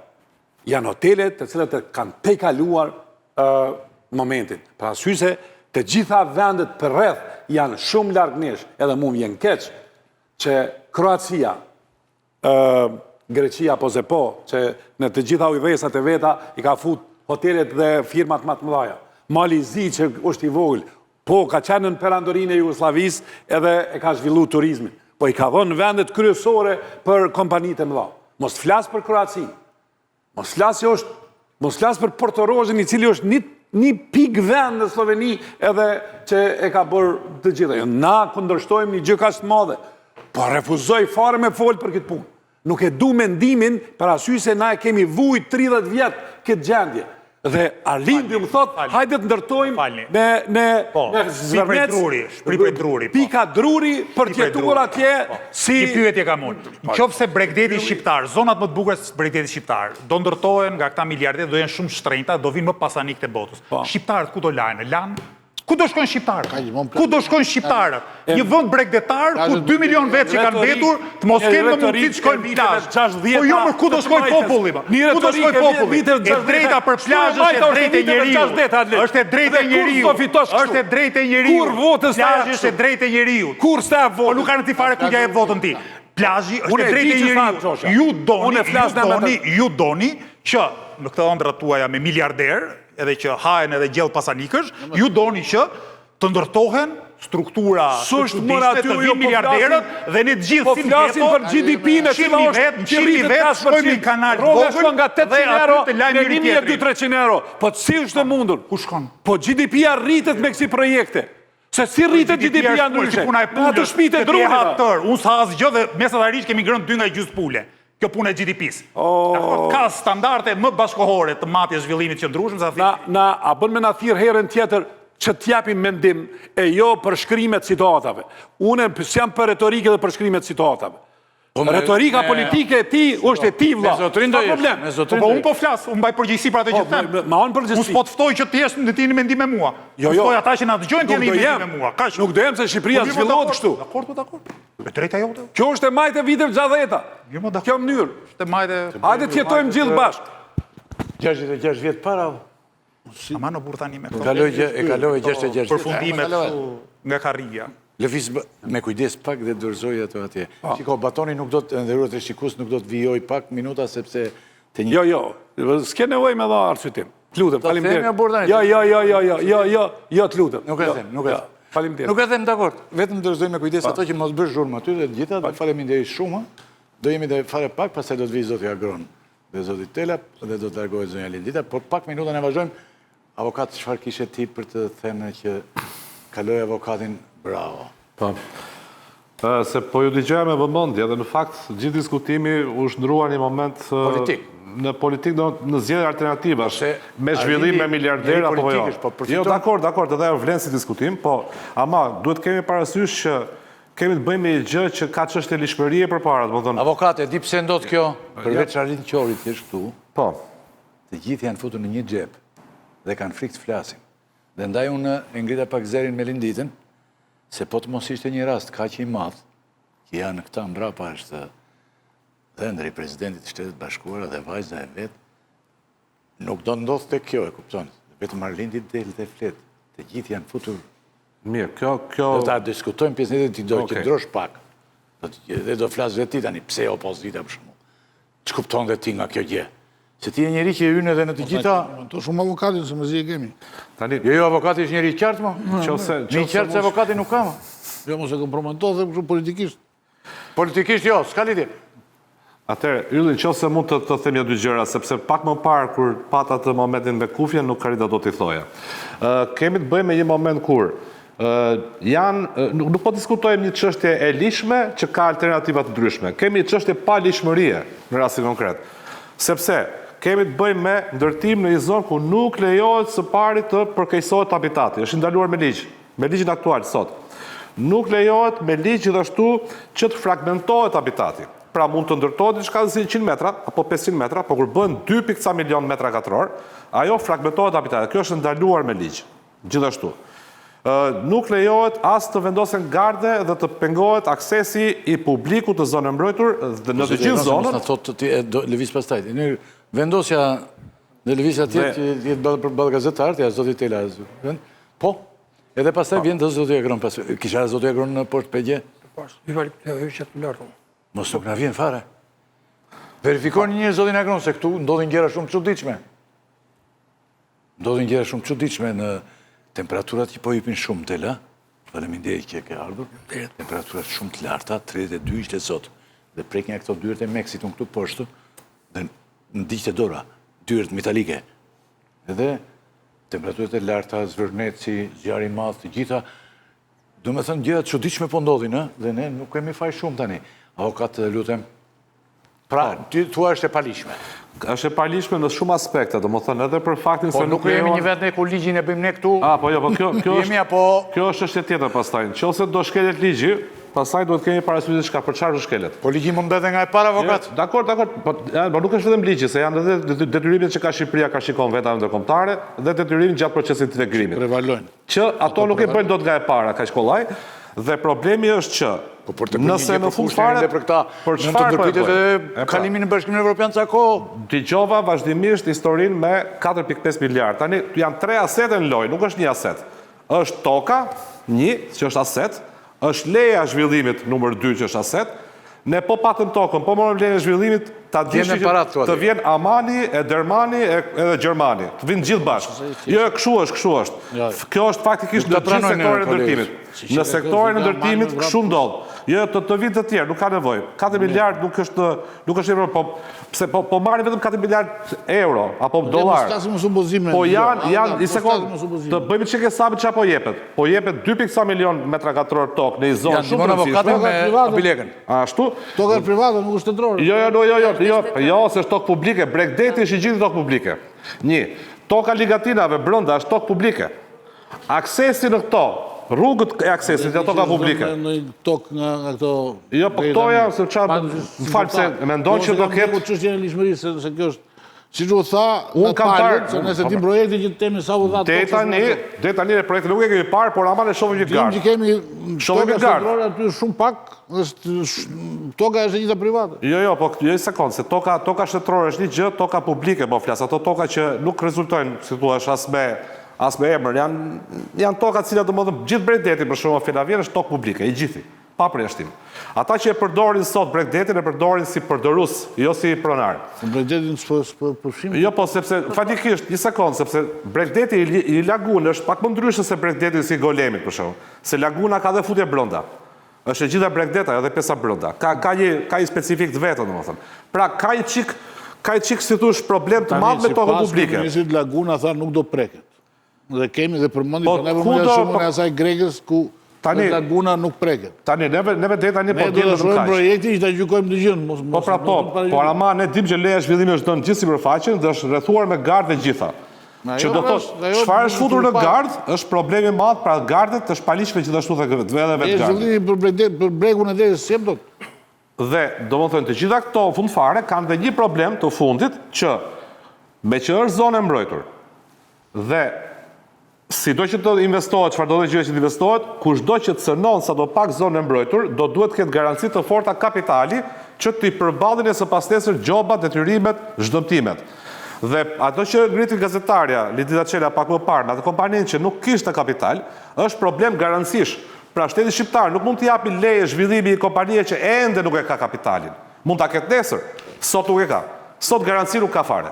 janë hotele të cilat e kanë tejkaluar uh, momentin. Pra arsye se të gjitha vendet përreth janë shumë larg nesh, edhe mu më vjen keq që Kroacia, ë Greqia po se po, që në të gjitha ujëdhesat e veta i ka fut hotelet dhe firmat më të mëdha. Mali i Zi që është i vogël, po ka qenë në perandorinë e Jugosllavisë edhe e ka zhvillu turizmin, po i ka dhënë vendet kryesore për kompanitë e mëdha. Mos flas për Kroacinë. Mos flas që është, mos flas për Portorozhin i cili është një një pikë vend në Sloveni edhe që e ka bërë të gjitha. Jo, na kundërshtojmë një gjë kaq të madhe. Po refuzoj fare me fol për këtë punë. Nuk e du mendimin për arsye se na e kemi vujt 30 vjet këtë gjendje. Dhe Arlindi më thot, hajde të ndërtojmë Falni. me me Po, me shpi prej Zvërnec, druri, shpi prej druri, po. Pika druri për të Prej jetuar druri, atje po. si Një pyetje kam unë. Në qoftë se bregdeti shqiptar, zonat më të bukura të bregdetit shqiptar, do ndërtohen nga këta miliarderë, do jenë shumë shtrenjta, do vinë më pasanikët e botës. Po. Shqiptarët ku do lahen? Në Lanë? Ku do shkojnë shqiptarët? Ku do shkojnë shqiptarët? Një vend bregdetar ku 2 milion vetë që kanë mbetur, të mos kenë më mundësi të shkojnë në plazh. Po jo, më ku do shkojë populli? Ku do shkojë populli? E drejta për plazh është e drejtë e njeriut. Është e drejtë e njeriut. Është e drejtë e njeriut. Plazhi është e drejtë e njeriut. Kur s'ta jap votën? Po nuk ka rëndësi fare kujt ia jep votën ti. Plazhi është e drejtë e njeriut. Ju doni, ju doni, ju doni që në këtë ëndrrat tuaja me miliarderë, edhe që hahen edhe gjellë pasanikësh, ju doni që të ndërtohen struktura të çuditshme të vijnë po miliarderët dhe ne të gjithë po si flasim për GDP-në e cila është që rritet 5% në kanal rroga shkon nga 800 euro në 1200-300 euro. Po si është e mundur? Ku shkon? Po GDP-ja rritet me kësi projekte. Se si rritet GDP-ja ndryshe? Në atë shtëpitë e drunit. Unë s'ha asgjë dhe mesatarisht kemi ngrënë 2 nga gjysmë pule. Kjo punë e GDP-së. Oh. Ka standarde më bashkohore të matjes zhvillimit të qëndrueshëm sa na na a bën me na thirr herën tjetër që të japim mendim e jo përshkrime të situatave. Unë s'jam për retorikë dhe përshkrime të situatave. Po retorika politike e tij është e tij vëlla. Me zotrin do jesh. Me zotrin. Po unë po flas, unë mbaj përgjegjësi për atë që po, them. Ma unë përgjegjësi. Unë s'po të ftoj që të jesh në ti në mendim me mua. Jo, jo. Ftoj ata që na dëgjojnë të jenë në mendim me mua. Kaq. Nuk do jem se Shqipëria po, zhvillohet kështu. Dakord, po dakord. E drejta jote. Kjo është e majtë e viteve 60-ta. Jo, mo dakord. Kjo mënyrë. Është e majtë. Hajde të jetojmë gjithë bashkë. 66 vjet para. Aman o burrë tani me këto. Kaloi gjë, e kaloi 66 vjet. Përfundimet nga karrigia. Lëviz me kujdes pak dhe dorëzoj ato atje. Shiko, Batoni nuk do të nderuar teleshikues, nuk do të vijoj pak minuta sepse të një Jo, jo, s'ke nevojë me dha arsyetim. Të lutem, faleminderit. Jo, jo, jo, jo, jo, jo, jo, jo, të lutem. Nuk e jo, them, nuk e jo. them. Faleminderit. Nuk e them, dakord. Vetëm dorëzoj me kujdes ato që mos bësh zhurmë aty dhe të gjitha, dhe faleminderit shumë. Do jemi dhe fare pak, pastaj do të vijë zoti Agron dhe zoti Tela dhe do të largohet zonja Lindita, por pak minuta ne vazhdojmë. Avokat, çfarë kishe ti për të thënë që kaloi avokatin bravo? Po. Se po ju dëgjoja me vëmendje dhe në fakt gjithë diskutimi u shndërrua një moment politik. Në politik do në zgjedhje alternativash, me zhvillim me miliarderë apo jo. Po jo, dakord, dakord, edhe ajo vlen si diskutim, po ama duhet të kemi parasysh që kemi të bëjmë me një gjë që ka çështje ligjshmërie përpara, domethënë. Avokat, e di pse ndodh kjo? Përveç Arlind Qorit që është këtu. Po. Të gjithë janë futur në një xhep dhe kanë frikë të flasin. Dhe ndaj unë e ngrita pak zërin me Linditën, se po të mos ishte një rast kaq i madh, që janë këta mbrapa është dhëndri i presidentit të Shteteve të Bashkuara dhe vajza e vet, nuk do ndodhte kjo, e kupton. Vetëm Arlindi del dhe flet. Të gjithë janë futur. Mirë, kjo kjo Do ta diskutojmë pjesën tjetër, ti do të qëndrosh pak. Do të dhe do flasësh dhe ti tani, pse opozita për shembull. Ç'kupton dhe ti nga kjo gjë? Se ti je njeri që hyn edhe në të gjitha... To shumë avokatin, se mezi e kemi. Tani... Jo, jo, avokati është njeri i qartë, mo. Qofse... Më i qartë se avokati nuk ka, mo. Jo, mos e komprometo, them kështu politikisht. Politikisht jo, s'ka lidhje. Atëherë, Ylli, nëse mund të të them një dy gjëra, sepse pak më parë kur pata atë momentin me kufjen, nuk arrita dot t'i thoja. Ë kemi të bëjmë me një moment kur janë nuk, nuk po diskutojmë një çështje e ligjshme që ka alternativa të ndryshme. Kemi një çështje paligjshmërie në rastin konkret. Sepse kemi të bëjmë me ndërtim në një zonë ku nuk lejohet së pari të përkeqësohet habitati. Është i ndaluar me ligj, me ligjin aktual sot. Nuk lejohet me ligj gjithashtu që të fragmentohet habitati. Pra mund të ndërtohet diçka si 100 metra apo 500 metra, por kur bëhen 2 pikë ca milion metra katror, ajo fragmentohet habitati. Kjo është ndaluar me ligj. Gjithashtu, nuk lejohet as të vendosen garde dhe të pengohet aksesi i publikut në zonën e mbrojtur dhe në të gjithë zonën. Mos na thotë ti do lëviz pastaj. Mirë, vendosja dhe lëvizja atje që të jetë ballë për ballë gazetarët, ja zoti Tela. Po. Edhe pastaj vjen dhe zoti Agron pas. Kisha zoti Agron në poshtë PG. Poshtë, hyj hyj që të lart. Mos nuk na vjen fare. Verifikoni një zotin Agron se këtu ndodhin gjëra shumë të çuditshme. Ndodhin gjëra shumë të çuditshme në temperaturat që po hipin shumë Tela. Faleminderit që ke ardhur. Temperaturat shumë të larta, 32 ishte sot. Dhe prekja këto dyert e Meksit unë këtu poshtë dhe më digjte dora, dyert metalike. Edhe temperaturat e larta, Zvërneci, zjarri i madh, të gjitha Domethënë gjëra të çuditshme po ndodhin, ë, dhe ne nuk kemi faj shumë tani. Avokat, të lutem, Pra, ti thua është e paligjshme. Është e paligjshme në shumë aspekte, domethënë edhe për faktin po, se nuk jemi një vend ne ku ligjin e bëjmë ne këtu. Ah, po jo, po kjo kjo është apo kjo është çështje tjetër pastaj. Nëse do shkelet ligji, pastaj duhet kemi parasysh diçka për çfarë shkelet. Po ligji mund edhe nga e para avokat. Jo, dakor, dakor, po, po nuk është vetëm ligji, se janë edhe detyrimet që ka Shqipëria karshi konventave ndërkombëtare dhe detyrimet gjatë procesit të integrimit. Prevalojnë. Që ato nuk e bëjnë dot nga e para kaq kollaj dhe problemi është që Po për të nëse në fund fare për këta, për çfarë po ndërpritet edhe pra. kalimi në Bashkimin Evropian ca kohë. Dëgjova vazhdimisht historinë me 4.5 miliard. Tani janë tre asete në lojë, nuk është një aset. Është toka, një, që është aset, është leja e zhvillimit numër 2 që është aset. Ne po patëm tokën, po morëm lejen e zhvillimit, ta dish që të vjen Amani, e Dermani, edhe Gjermani. Të vinë gjithë bashkë. Jo, kështu është, kështu është. Kjo është faktikisht në gjithë sektorin e ndërtimit. Në sektorin e ndërtimit kështu ndodh. Jo, të të vinë të tjerë, nuk ka nevojë. 4 miliard nuk është nuk është një po pse po po marrin vetëm 4 miliard euro apo dollar. Po janë janë një sekond të bëjmë çik hesapin çfarë po jepet. Po jepet 2 pikë ca milion metra katror tokë në një zonë shumë të rëndësishme. Me Abilekën. Ashtu. Toka është private, nuk është shtetërore. Jo, jo, jo, jo, jo, jo, se është tokë publike. Bregdeti është i gjithë tokë publike. Një, toka ligatinave brenda është tokë publike. Aksesi në këto, rrugët e aksesit janë toka publike. Në tokë nga nga këto Jo, po këto janë se çfarë, më fal se mendon që do ketë çështjen e ligjshmërisë se kjo është Siç u tha, unë kam parë, se nëse ti projekti që të themi sa u dha tokë. Tani, deri tani ne projektin nuk e kemi parë, por ama ne shohim një gardh. Dim që kemi shohim një gardh. Aty shumë pak, është toka është e gjitha private. Jo, jo, po jo një sekond, se toka toka shtetërore është një gjë, toka publike po flas, ato toka që nuk rezultojnë, si thua, as me as me emër, janë janë toka të cilat domethënë gjithë bregdeti për shembull fjala vjen është tokë publike, i gjithi. Pa përjashtim. Ata që e përdorin sot bregdetin e përdorin si përdorues, jo si pronar. Po bregdetin s'po s'po përfshim. Jo, po sepse faktikisht, një sekond, sepse bregdeti i, i lagunës është pak më ndryshe se bregdeti si Golemit për shembull. Se laguna ka dhe futje brenda. Është e gjitha bregdet ajo dhe pjesa brenda. Ka ka një ka një specifik të vetën, domethënë. Pra ka një çik ka një çik si thosh problem të madh me tokën publike. Tani sipas ministrit Laguna tha nuk do preket. Dhe kemi dhe përmendi, po, prandaj përmendja shumë e asaj Grekës ku tani, laguna nuk preket. Tani, neve, neve deri tani po dimë vetëm kaq. Ne projektin që ta gjykojmë të gjithë. Mos, po pra po, por ama ne dimë që leja e zhvillimit është dhënë gjithë sipërfaqen dhe është rrethuar me gardh e gjitha. Që do thotë, çfarë është futur në gardh, është problem i madh, pra gardhet është paligjshme gjithashtu dhe edhe vetë gardhi. Zhvillimi për bregdet, për bregun e detit s'jep dot. Dhe, domethënë, të gjitha këto në fund fare kanë dhe një problem të fundit që meqë është zonë e mbrojtur dhe sido që të investohet, çfarëdo gjë që të investohet, kushdo që të cënon sado pak zonën e mbrojtur, do duhet të ketë garanci të forta kapitali që t'i përballin nesër pasnesër gjobat, detyrimet, zhdëmtimet. Dhe ato që ngriti gazetarja Lidita Çela pak më parë me atë kompaninë që nuk kishte kapital, është problem garancish. Pra shteti shqiptar nuk mund t'i japi leje zhvillimi një kompanie që ende nuk e ka kapitalin. Mund ta ketë nesër, sot nuk e ka. Sot garanci nuk ka fare.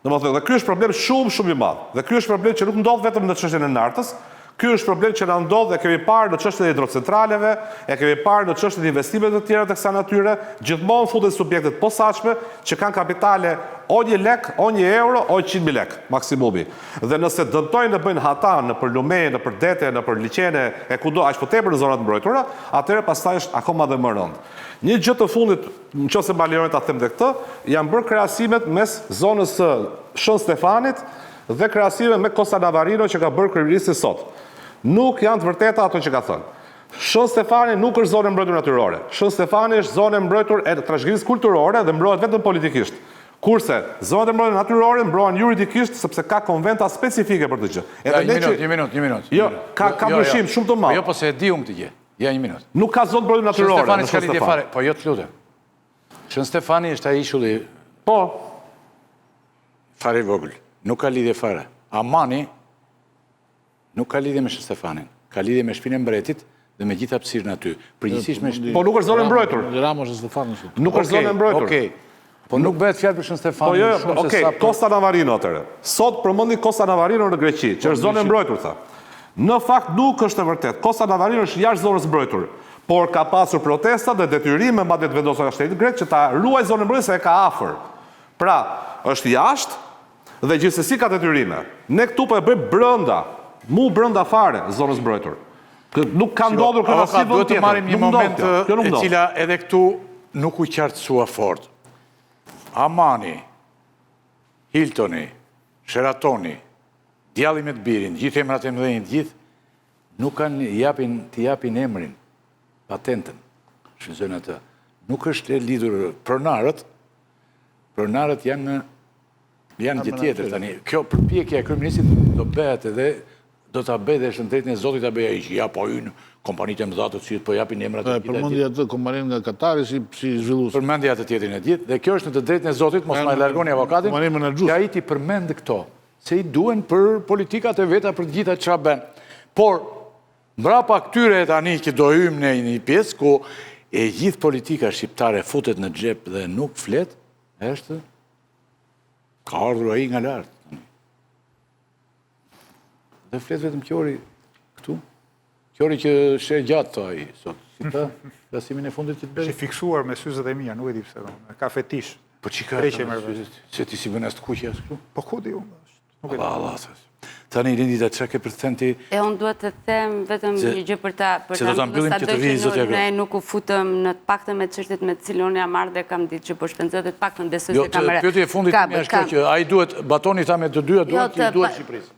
Domethënë, dhe ky është problem shumë shumë i madh. Dhe ky është problem që nuk ndodh vetëm në çështjen e Nartës, ky është problem që na ndodh dhe kemi parë në çështjen e hidrocentraleve, e kemi parë në çështjen e investimeve të tjera të kësaj natyre, gjithmonë futen subjekte të posaçme që kanë kapitale o një lek, o një euro, o 100.000 lek maksimumi. Dhe nëse dëmtojnë dhe bëjnë hata nëpër lumenj, nëpër dete, nëpër liqene e kudo, aq më tepër në zona të mbrojtura, atëherë pastaj është akoma dhe më rëndë. Një gjë të fundit, në qoftë se ma lejoni ta them dhe këtë, janë bërë krahasimet mes zonës së Shën Stefanit dhe krahasime me Costa Navarino që ka bërë kryeministri sot. Nuk janë të vërteta ato që ka thënë. Shën Stefani nuk është zonë e mbrojtur natyrore. Shën Stefani është zonë e mbrojtur e trashëgimisë kulturore dhe mbrohet vetëm politikisht. Kurse, zonat e mbrojtura natyrore mbrohen juridikisht sepse ka konventa specifike për këtë gjë. Edhe ne që Një minutë, një minutë. Jo, ka ka jo, jo. ndryshim shumë të madh. Po jo, po se e di unë këtë gjë. Ja një minutë. Nuk ka zonë mbrojtur natyrore. Shën Stefani s'ka lidhje fare. Po jo të lutem. Shën Stefani është ai ishulli. Po. Fare i vogël. Nuk ka lidhje fare. Amani nuk ka lidhje me Shën Stefanin. Ka lidhje me shtëpinë e mbretit dhe me gjithë hapësirën aty. Përgjithsisht me Po nuk është zonë e mbrojtur. Rama Shën Stefani. Nuk është zonë e mbrojtur. Okej. Po nuk bëhet fjalë për Shën Stefanin po, jo, jo, shumë se sa Costa Navarino atëherë. Sot përmendi Costa Navarino në Greqi, që është zonë e mbrojtur tha. Në fakt nuk është e vërtetë. Costa Navarino është jashtë zonës mbrojtur, por ka pasur protesta dhe detyrime madje të vendosura nga shteti grek që ta ruajë zonën e mbrojtur se e ka afër. Pra, është jashtë dhe gjithsesi ka detyrime. Ne këtu po e bëjmë brenda, mu brenda fare zonës mbrojtur. Nuk ka ndodhur kjo në asnjë vend tjetër. Duhet të marrim një moment e cila edhe këtu nuk u qartësua fort. Amani, Hiltoni, Sheratoni, djalli me të birin, gjithë emrat e mëdhenj, gjithë, nuk kanë japin, t'i japin emrin. Patentën, shfrytëzojnë atë. Nuk është e lidhur pronarët, pronarët janë janë gjë tjetër tani. Kjo përpjekja e kryeministrit do bëhet edhe do ta bëjë dhe është në drejtën e Zotit ta bëjë ai që ja po hyjnë kompanitë e mëdha të cilët po japin emra të gjitha. Përmendi atë kompaninë nga Katari si si zhvillues. Përmendi atë tjetrin e gjithë dhe kjo është në të drejtën e Zotit, mos ma largoni avokatin. Që ai t'i përmend këto, se i duhen për politikat e veta për të gjitha çfarë bën. Por mbrapa këtyre tani që do hyjmë në një pjesë ku e gjithë politika shqiptare futet në xhep dhe nuk flet, është ka ardhur ai nga lart. Dhe flet vetëm Qori këtu. Qori që sheh gjatë, tha ai sot. Si ta, krahasimin e fundit që të bëri? Është fiksuar me syzet e mia, nuk e di pse. Ka fetish. Po që ka me syzet? Se ti s'i bën as të kuqe as këtu? Po ku di unë? Nuk e di. Allah, Allah, Tani, Lindita, ça ke për të thënë ti? E unë duhet të them vetëm një gjë për ta për ta mbyllim që të vijë zoti Ne nuk u futëm në të paktën me çështjet me të cilën unë jam marrë dhe kam ditë që po shpenzoj dhe të paktën besoj jo, se kam Jo, pyetja e fundit ime është kjo që ai duhet Batoni tha me të dyja duhet jo, që i duhet Shqipërisë.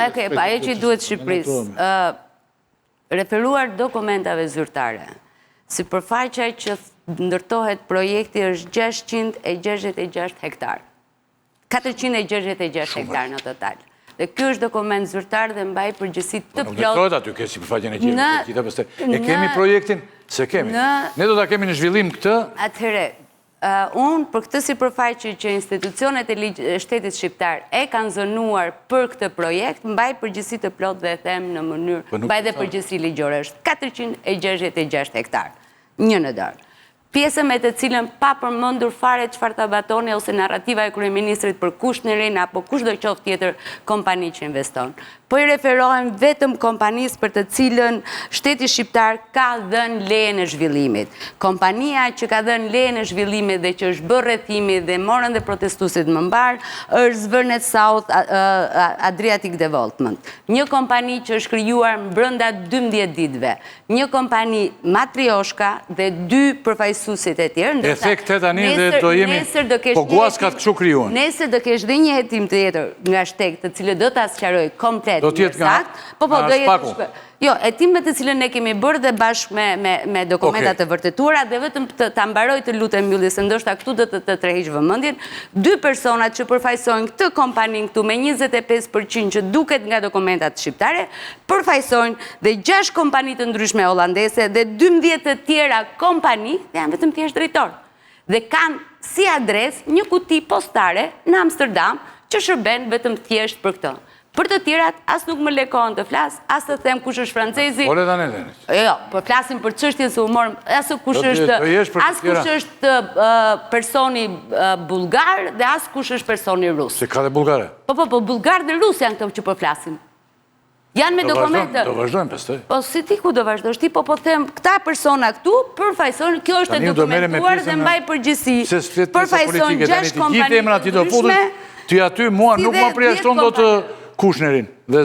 Okej, pa ajo që i duhet Shqipërisë. Referuar dokumentave zyrtare, sipërfaqja që ndërtohet projekti është 666 hektar. 466 hektar në total. Dhe ky është dokument zyrtar dhe mbaj përgjegjësi të po, plotë. Nuk ndërtohet aty, ke sipërfaqen e gjithë, të gjitha pastaj. E kemi projektin? S'e kemi. Ne do ta kemi në zhvillim këtë. Atëherë, unë për këtë sipërfaqe që institucionet e shtetit shqiptar e kanë zonuar për këtë projekt, mbaj përgjegjësi të plotë dhe e them në mënyrë, po mbaj dhe përgjegjësi ligjore, është 466 hektar, një në dorë. Pjesën me të cilën pa përmendur fare çfarë tha Batoni ose narrativa e kryeministrit për Kushnerin apo kushdo qoftë tjetër kompani që investon. Po i referohem vetëm kompanisë për të cilën shteti shqiptar ka dhënë lejen e zhvillimit. Kompania që ka dhënë lejen e zhvillimit dhe që është bërë rrethimi dhe morën dhe protestuesit më mbarë është Zvërnec South Adriatic Development. Një kompani që është krijuar brenda 12 ditëve. Një kompani matrioshka dhe dy përfaqësuesit e tjerë, ndërsa E the këtë tani dhe do jemi po guaskat kështu krijohen. Nesër do kesh dhe një hetim tjetër nga SHTEK, të cilët do ta sqaroj komplet Do të jetë nga Po po, do jetë Jo, hetim me të cilën ne kemi bërë dhe bashkë me me me dokumenta të vërtetuara dhe vetëm të ta mbaroj të lutem Ylli se ndoshta këtu do të të tërheq vëmendjen, dy personat që përfaqësojnë këtë kompaninë këtu me 25% që duket nga dokumentat shqiptare, përfaqësojnë dhe 6 kompani të ndryshme holandese dhe 12 të tjera kompani dhe janë vetëm thjesht drejtorë. Dhe kanë si adresë një kuti postare në Amsterdam që shërben vetëm thjesht për këtë. Për të tjerat, as nuk më lejohen të flas, as të them kush është francezi. Fole tani, tani. Jo, po flasim për çështjen se u morëm, as kush është, as kush është personi bullgar dhe as kush është personi rus. Se ka dhe bullgare? Po, po, po, bullgar dhe rus janë këto që po flasim. Janë me dokumente. Do vazhdojmë pastaj. Po si ti ku do vazhdosh ti, po po them këta persona këtu përfaqësojnë, kjo është e dokumentuar dhe mbaj përgjegjësi. Përfaqësojnë 6 kompani të ndryshme. Ti aty mua nuk ma përjashton dot Kushnerin dhe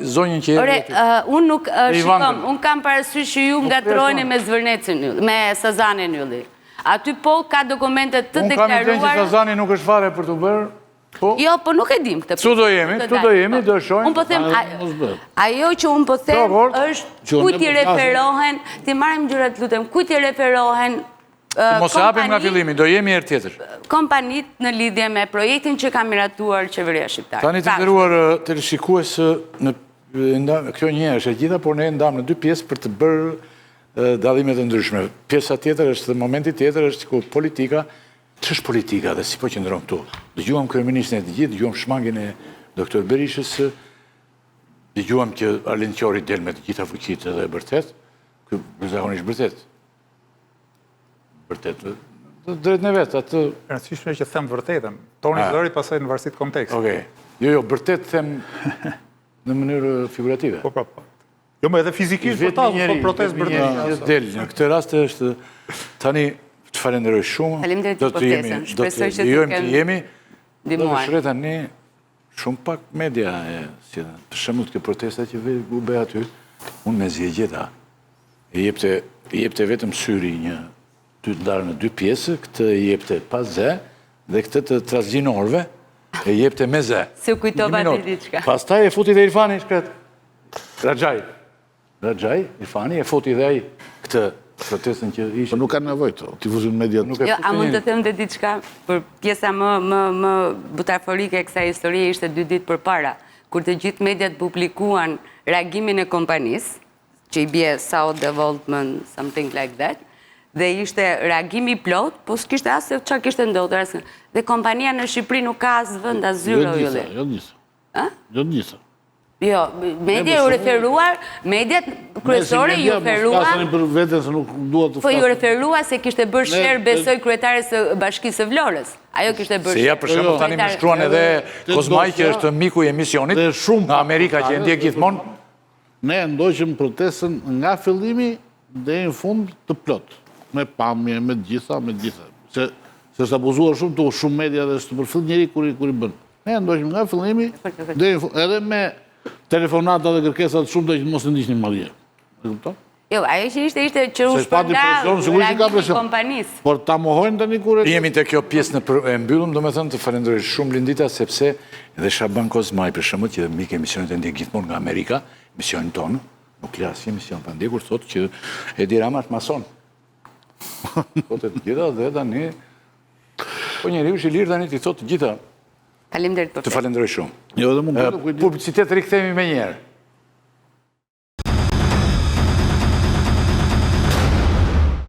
zonjën që Ore, unë nuk shikom, unë kam parasysh që ju ngatërroheni me Zvërnecin, me Sazanin Ylli. Aty po ka dokumente të deklaruara. Unë kam idenë që Sazani nuk është fare për të bërë. Po. Jo, po nuk e dim këtë. Këtu do jemi, këtu do jemi, do shohim. Unë po them, ajo që unë po them është kujt i referohen, t'i marrim gjërat lutem, kujt i referohen Mos e hapim nga fillimi, do jemi herë tjetër. Kompanitë në lidhje me projektin që ka miratuar qeveria shqiptare. Tani të nderuar teleshikues, kjo një është e gjitha, por ne e ndamë në dy pjesë për të bërë dallime të ndryshme. Pjesa tjetër është, momenti tjetër është ku politika Ç'është politika dhe si po qëndron këtu? Dëgjuam kryeministrin e të gjithë, dëgjuam shmangien e doktor Berishës, dëgjuam që Arlind Qori del me të gjitha fuqitë dhe bërtet, ky zakonisht bërtet. Bërtet. Të drejtën e vet, atë E rëndësishme që them të vërtetën. Toni i zërit pastaj në varësi të kontekstit. Okej. Jo, jo, bërtet them në mënyrë figurative. Po, po, po. Jo, më edhe fizikisht për ta, po protestë për të. Del, në këtë rast është tani të falenderoj shumë. Faleminderit për ftesën. Shpresoj që të kem jemi. Do të shre tani shumë pak media e si për shembull kjo protesta që u bë aty, unë mezi e gjeta. E jepte e jepte vetëm syri një dy të ndarë në dy pjesë, këtë e jepte pa zë dhe këtë të trasgjinorëve e jepte me zë. Se u kujtova dhe diçka. Pastaj e futi dhe Irfani, shkret. Raxhaj. Raxhaj, Irfani, e futi dhe ai këtë. Protestën që ishte. Po nuk kanë nevojë të, t'i fusin mediat. Jo, a mund të them dhe diçka për pjesa më më më butaforike e kësaj historie ishte dy ditë përpara, kur të gjithë mediat publikuan reagimin e kompanisë, që i bie South Development, something like that, dhe ishte reagimi i plotë, po s'kishte as se çka kishte ndodhur as. Dhe kompania në Shqipëri nuk ka as vend as zyrë jo, gjitha, jo gjitha. Ë? Jo gjitha. Jo, media u referuar, mediat kryesore iu referua... Mos për veten se nuk dua të Po iu referua se kishte bërë sherr besoj kryetares së bashkisë së Vlorës. Ajo kishte bërë sherr. Se ja për shembull tani më shkruan edhe Kozmai që është miku i emisionit nga Amerika që e ndjek gjithmonë. Ne e ndoqëm protestën nga fillimi deri në fund të plotë, me pamje, me të gjitha, me të gjitha. Se se është abuzuar shumë këtu shumë media dhe s'të përfill njeri kur i kur i bën. Ne e ndoqëm nga fillimi deri në fund, edhe me telefonata dhe kërkesa të shumta që të mos e ndiqnim madje. E kupton? Jo, ajo që ishte ishte që u shpërnda reagimi i kompanisë. Por ta mohojnë tani kur e Jemi te kjo pjesë në për, e mbyllëm, domethënë të falenderoj shumë Lindita sepse edhe Shaban Kozmai për shembull që mik i emisionit e ndjek gjithmonë nga Amerika, emisionin tonë, nuk lë asnjë emision pa ndjekur, thotë që Edi Rama është mason. Thotë të gjitha dhe tani po njeriu është i lirë tani t'i thotë të gjitha. Faleminderit për. Të falenderoj shumë. Jo, edhe mund të Publicitet rikthehemi menjëherë.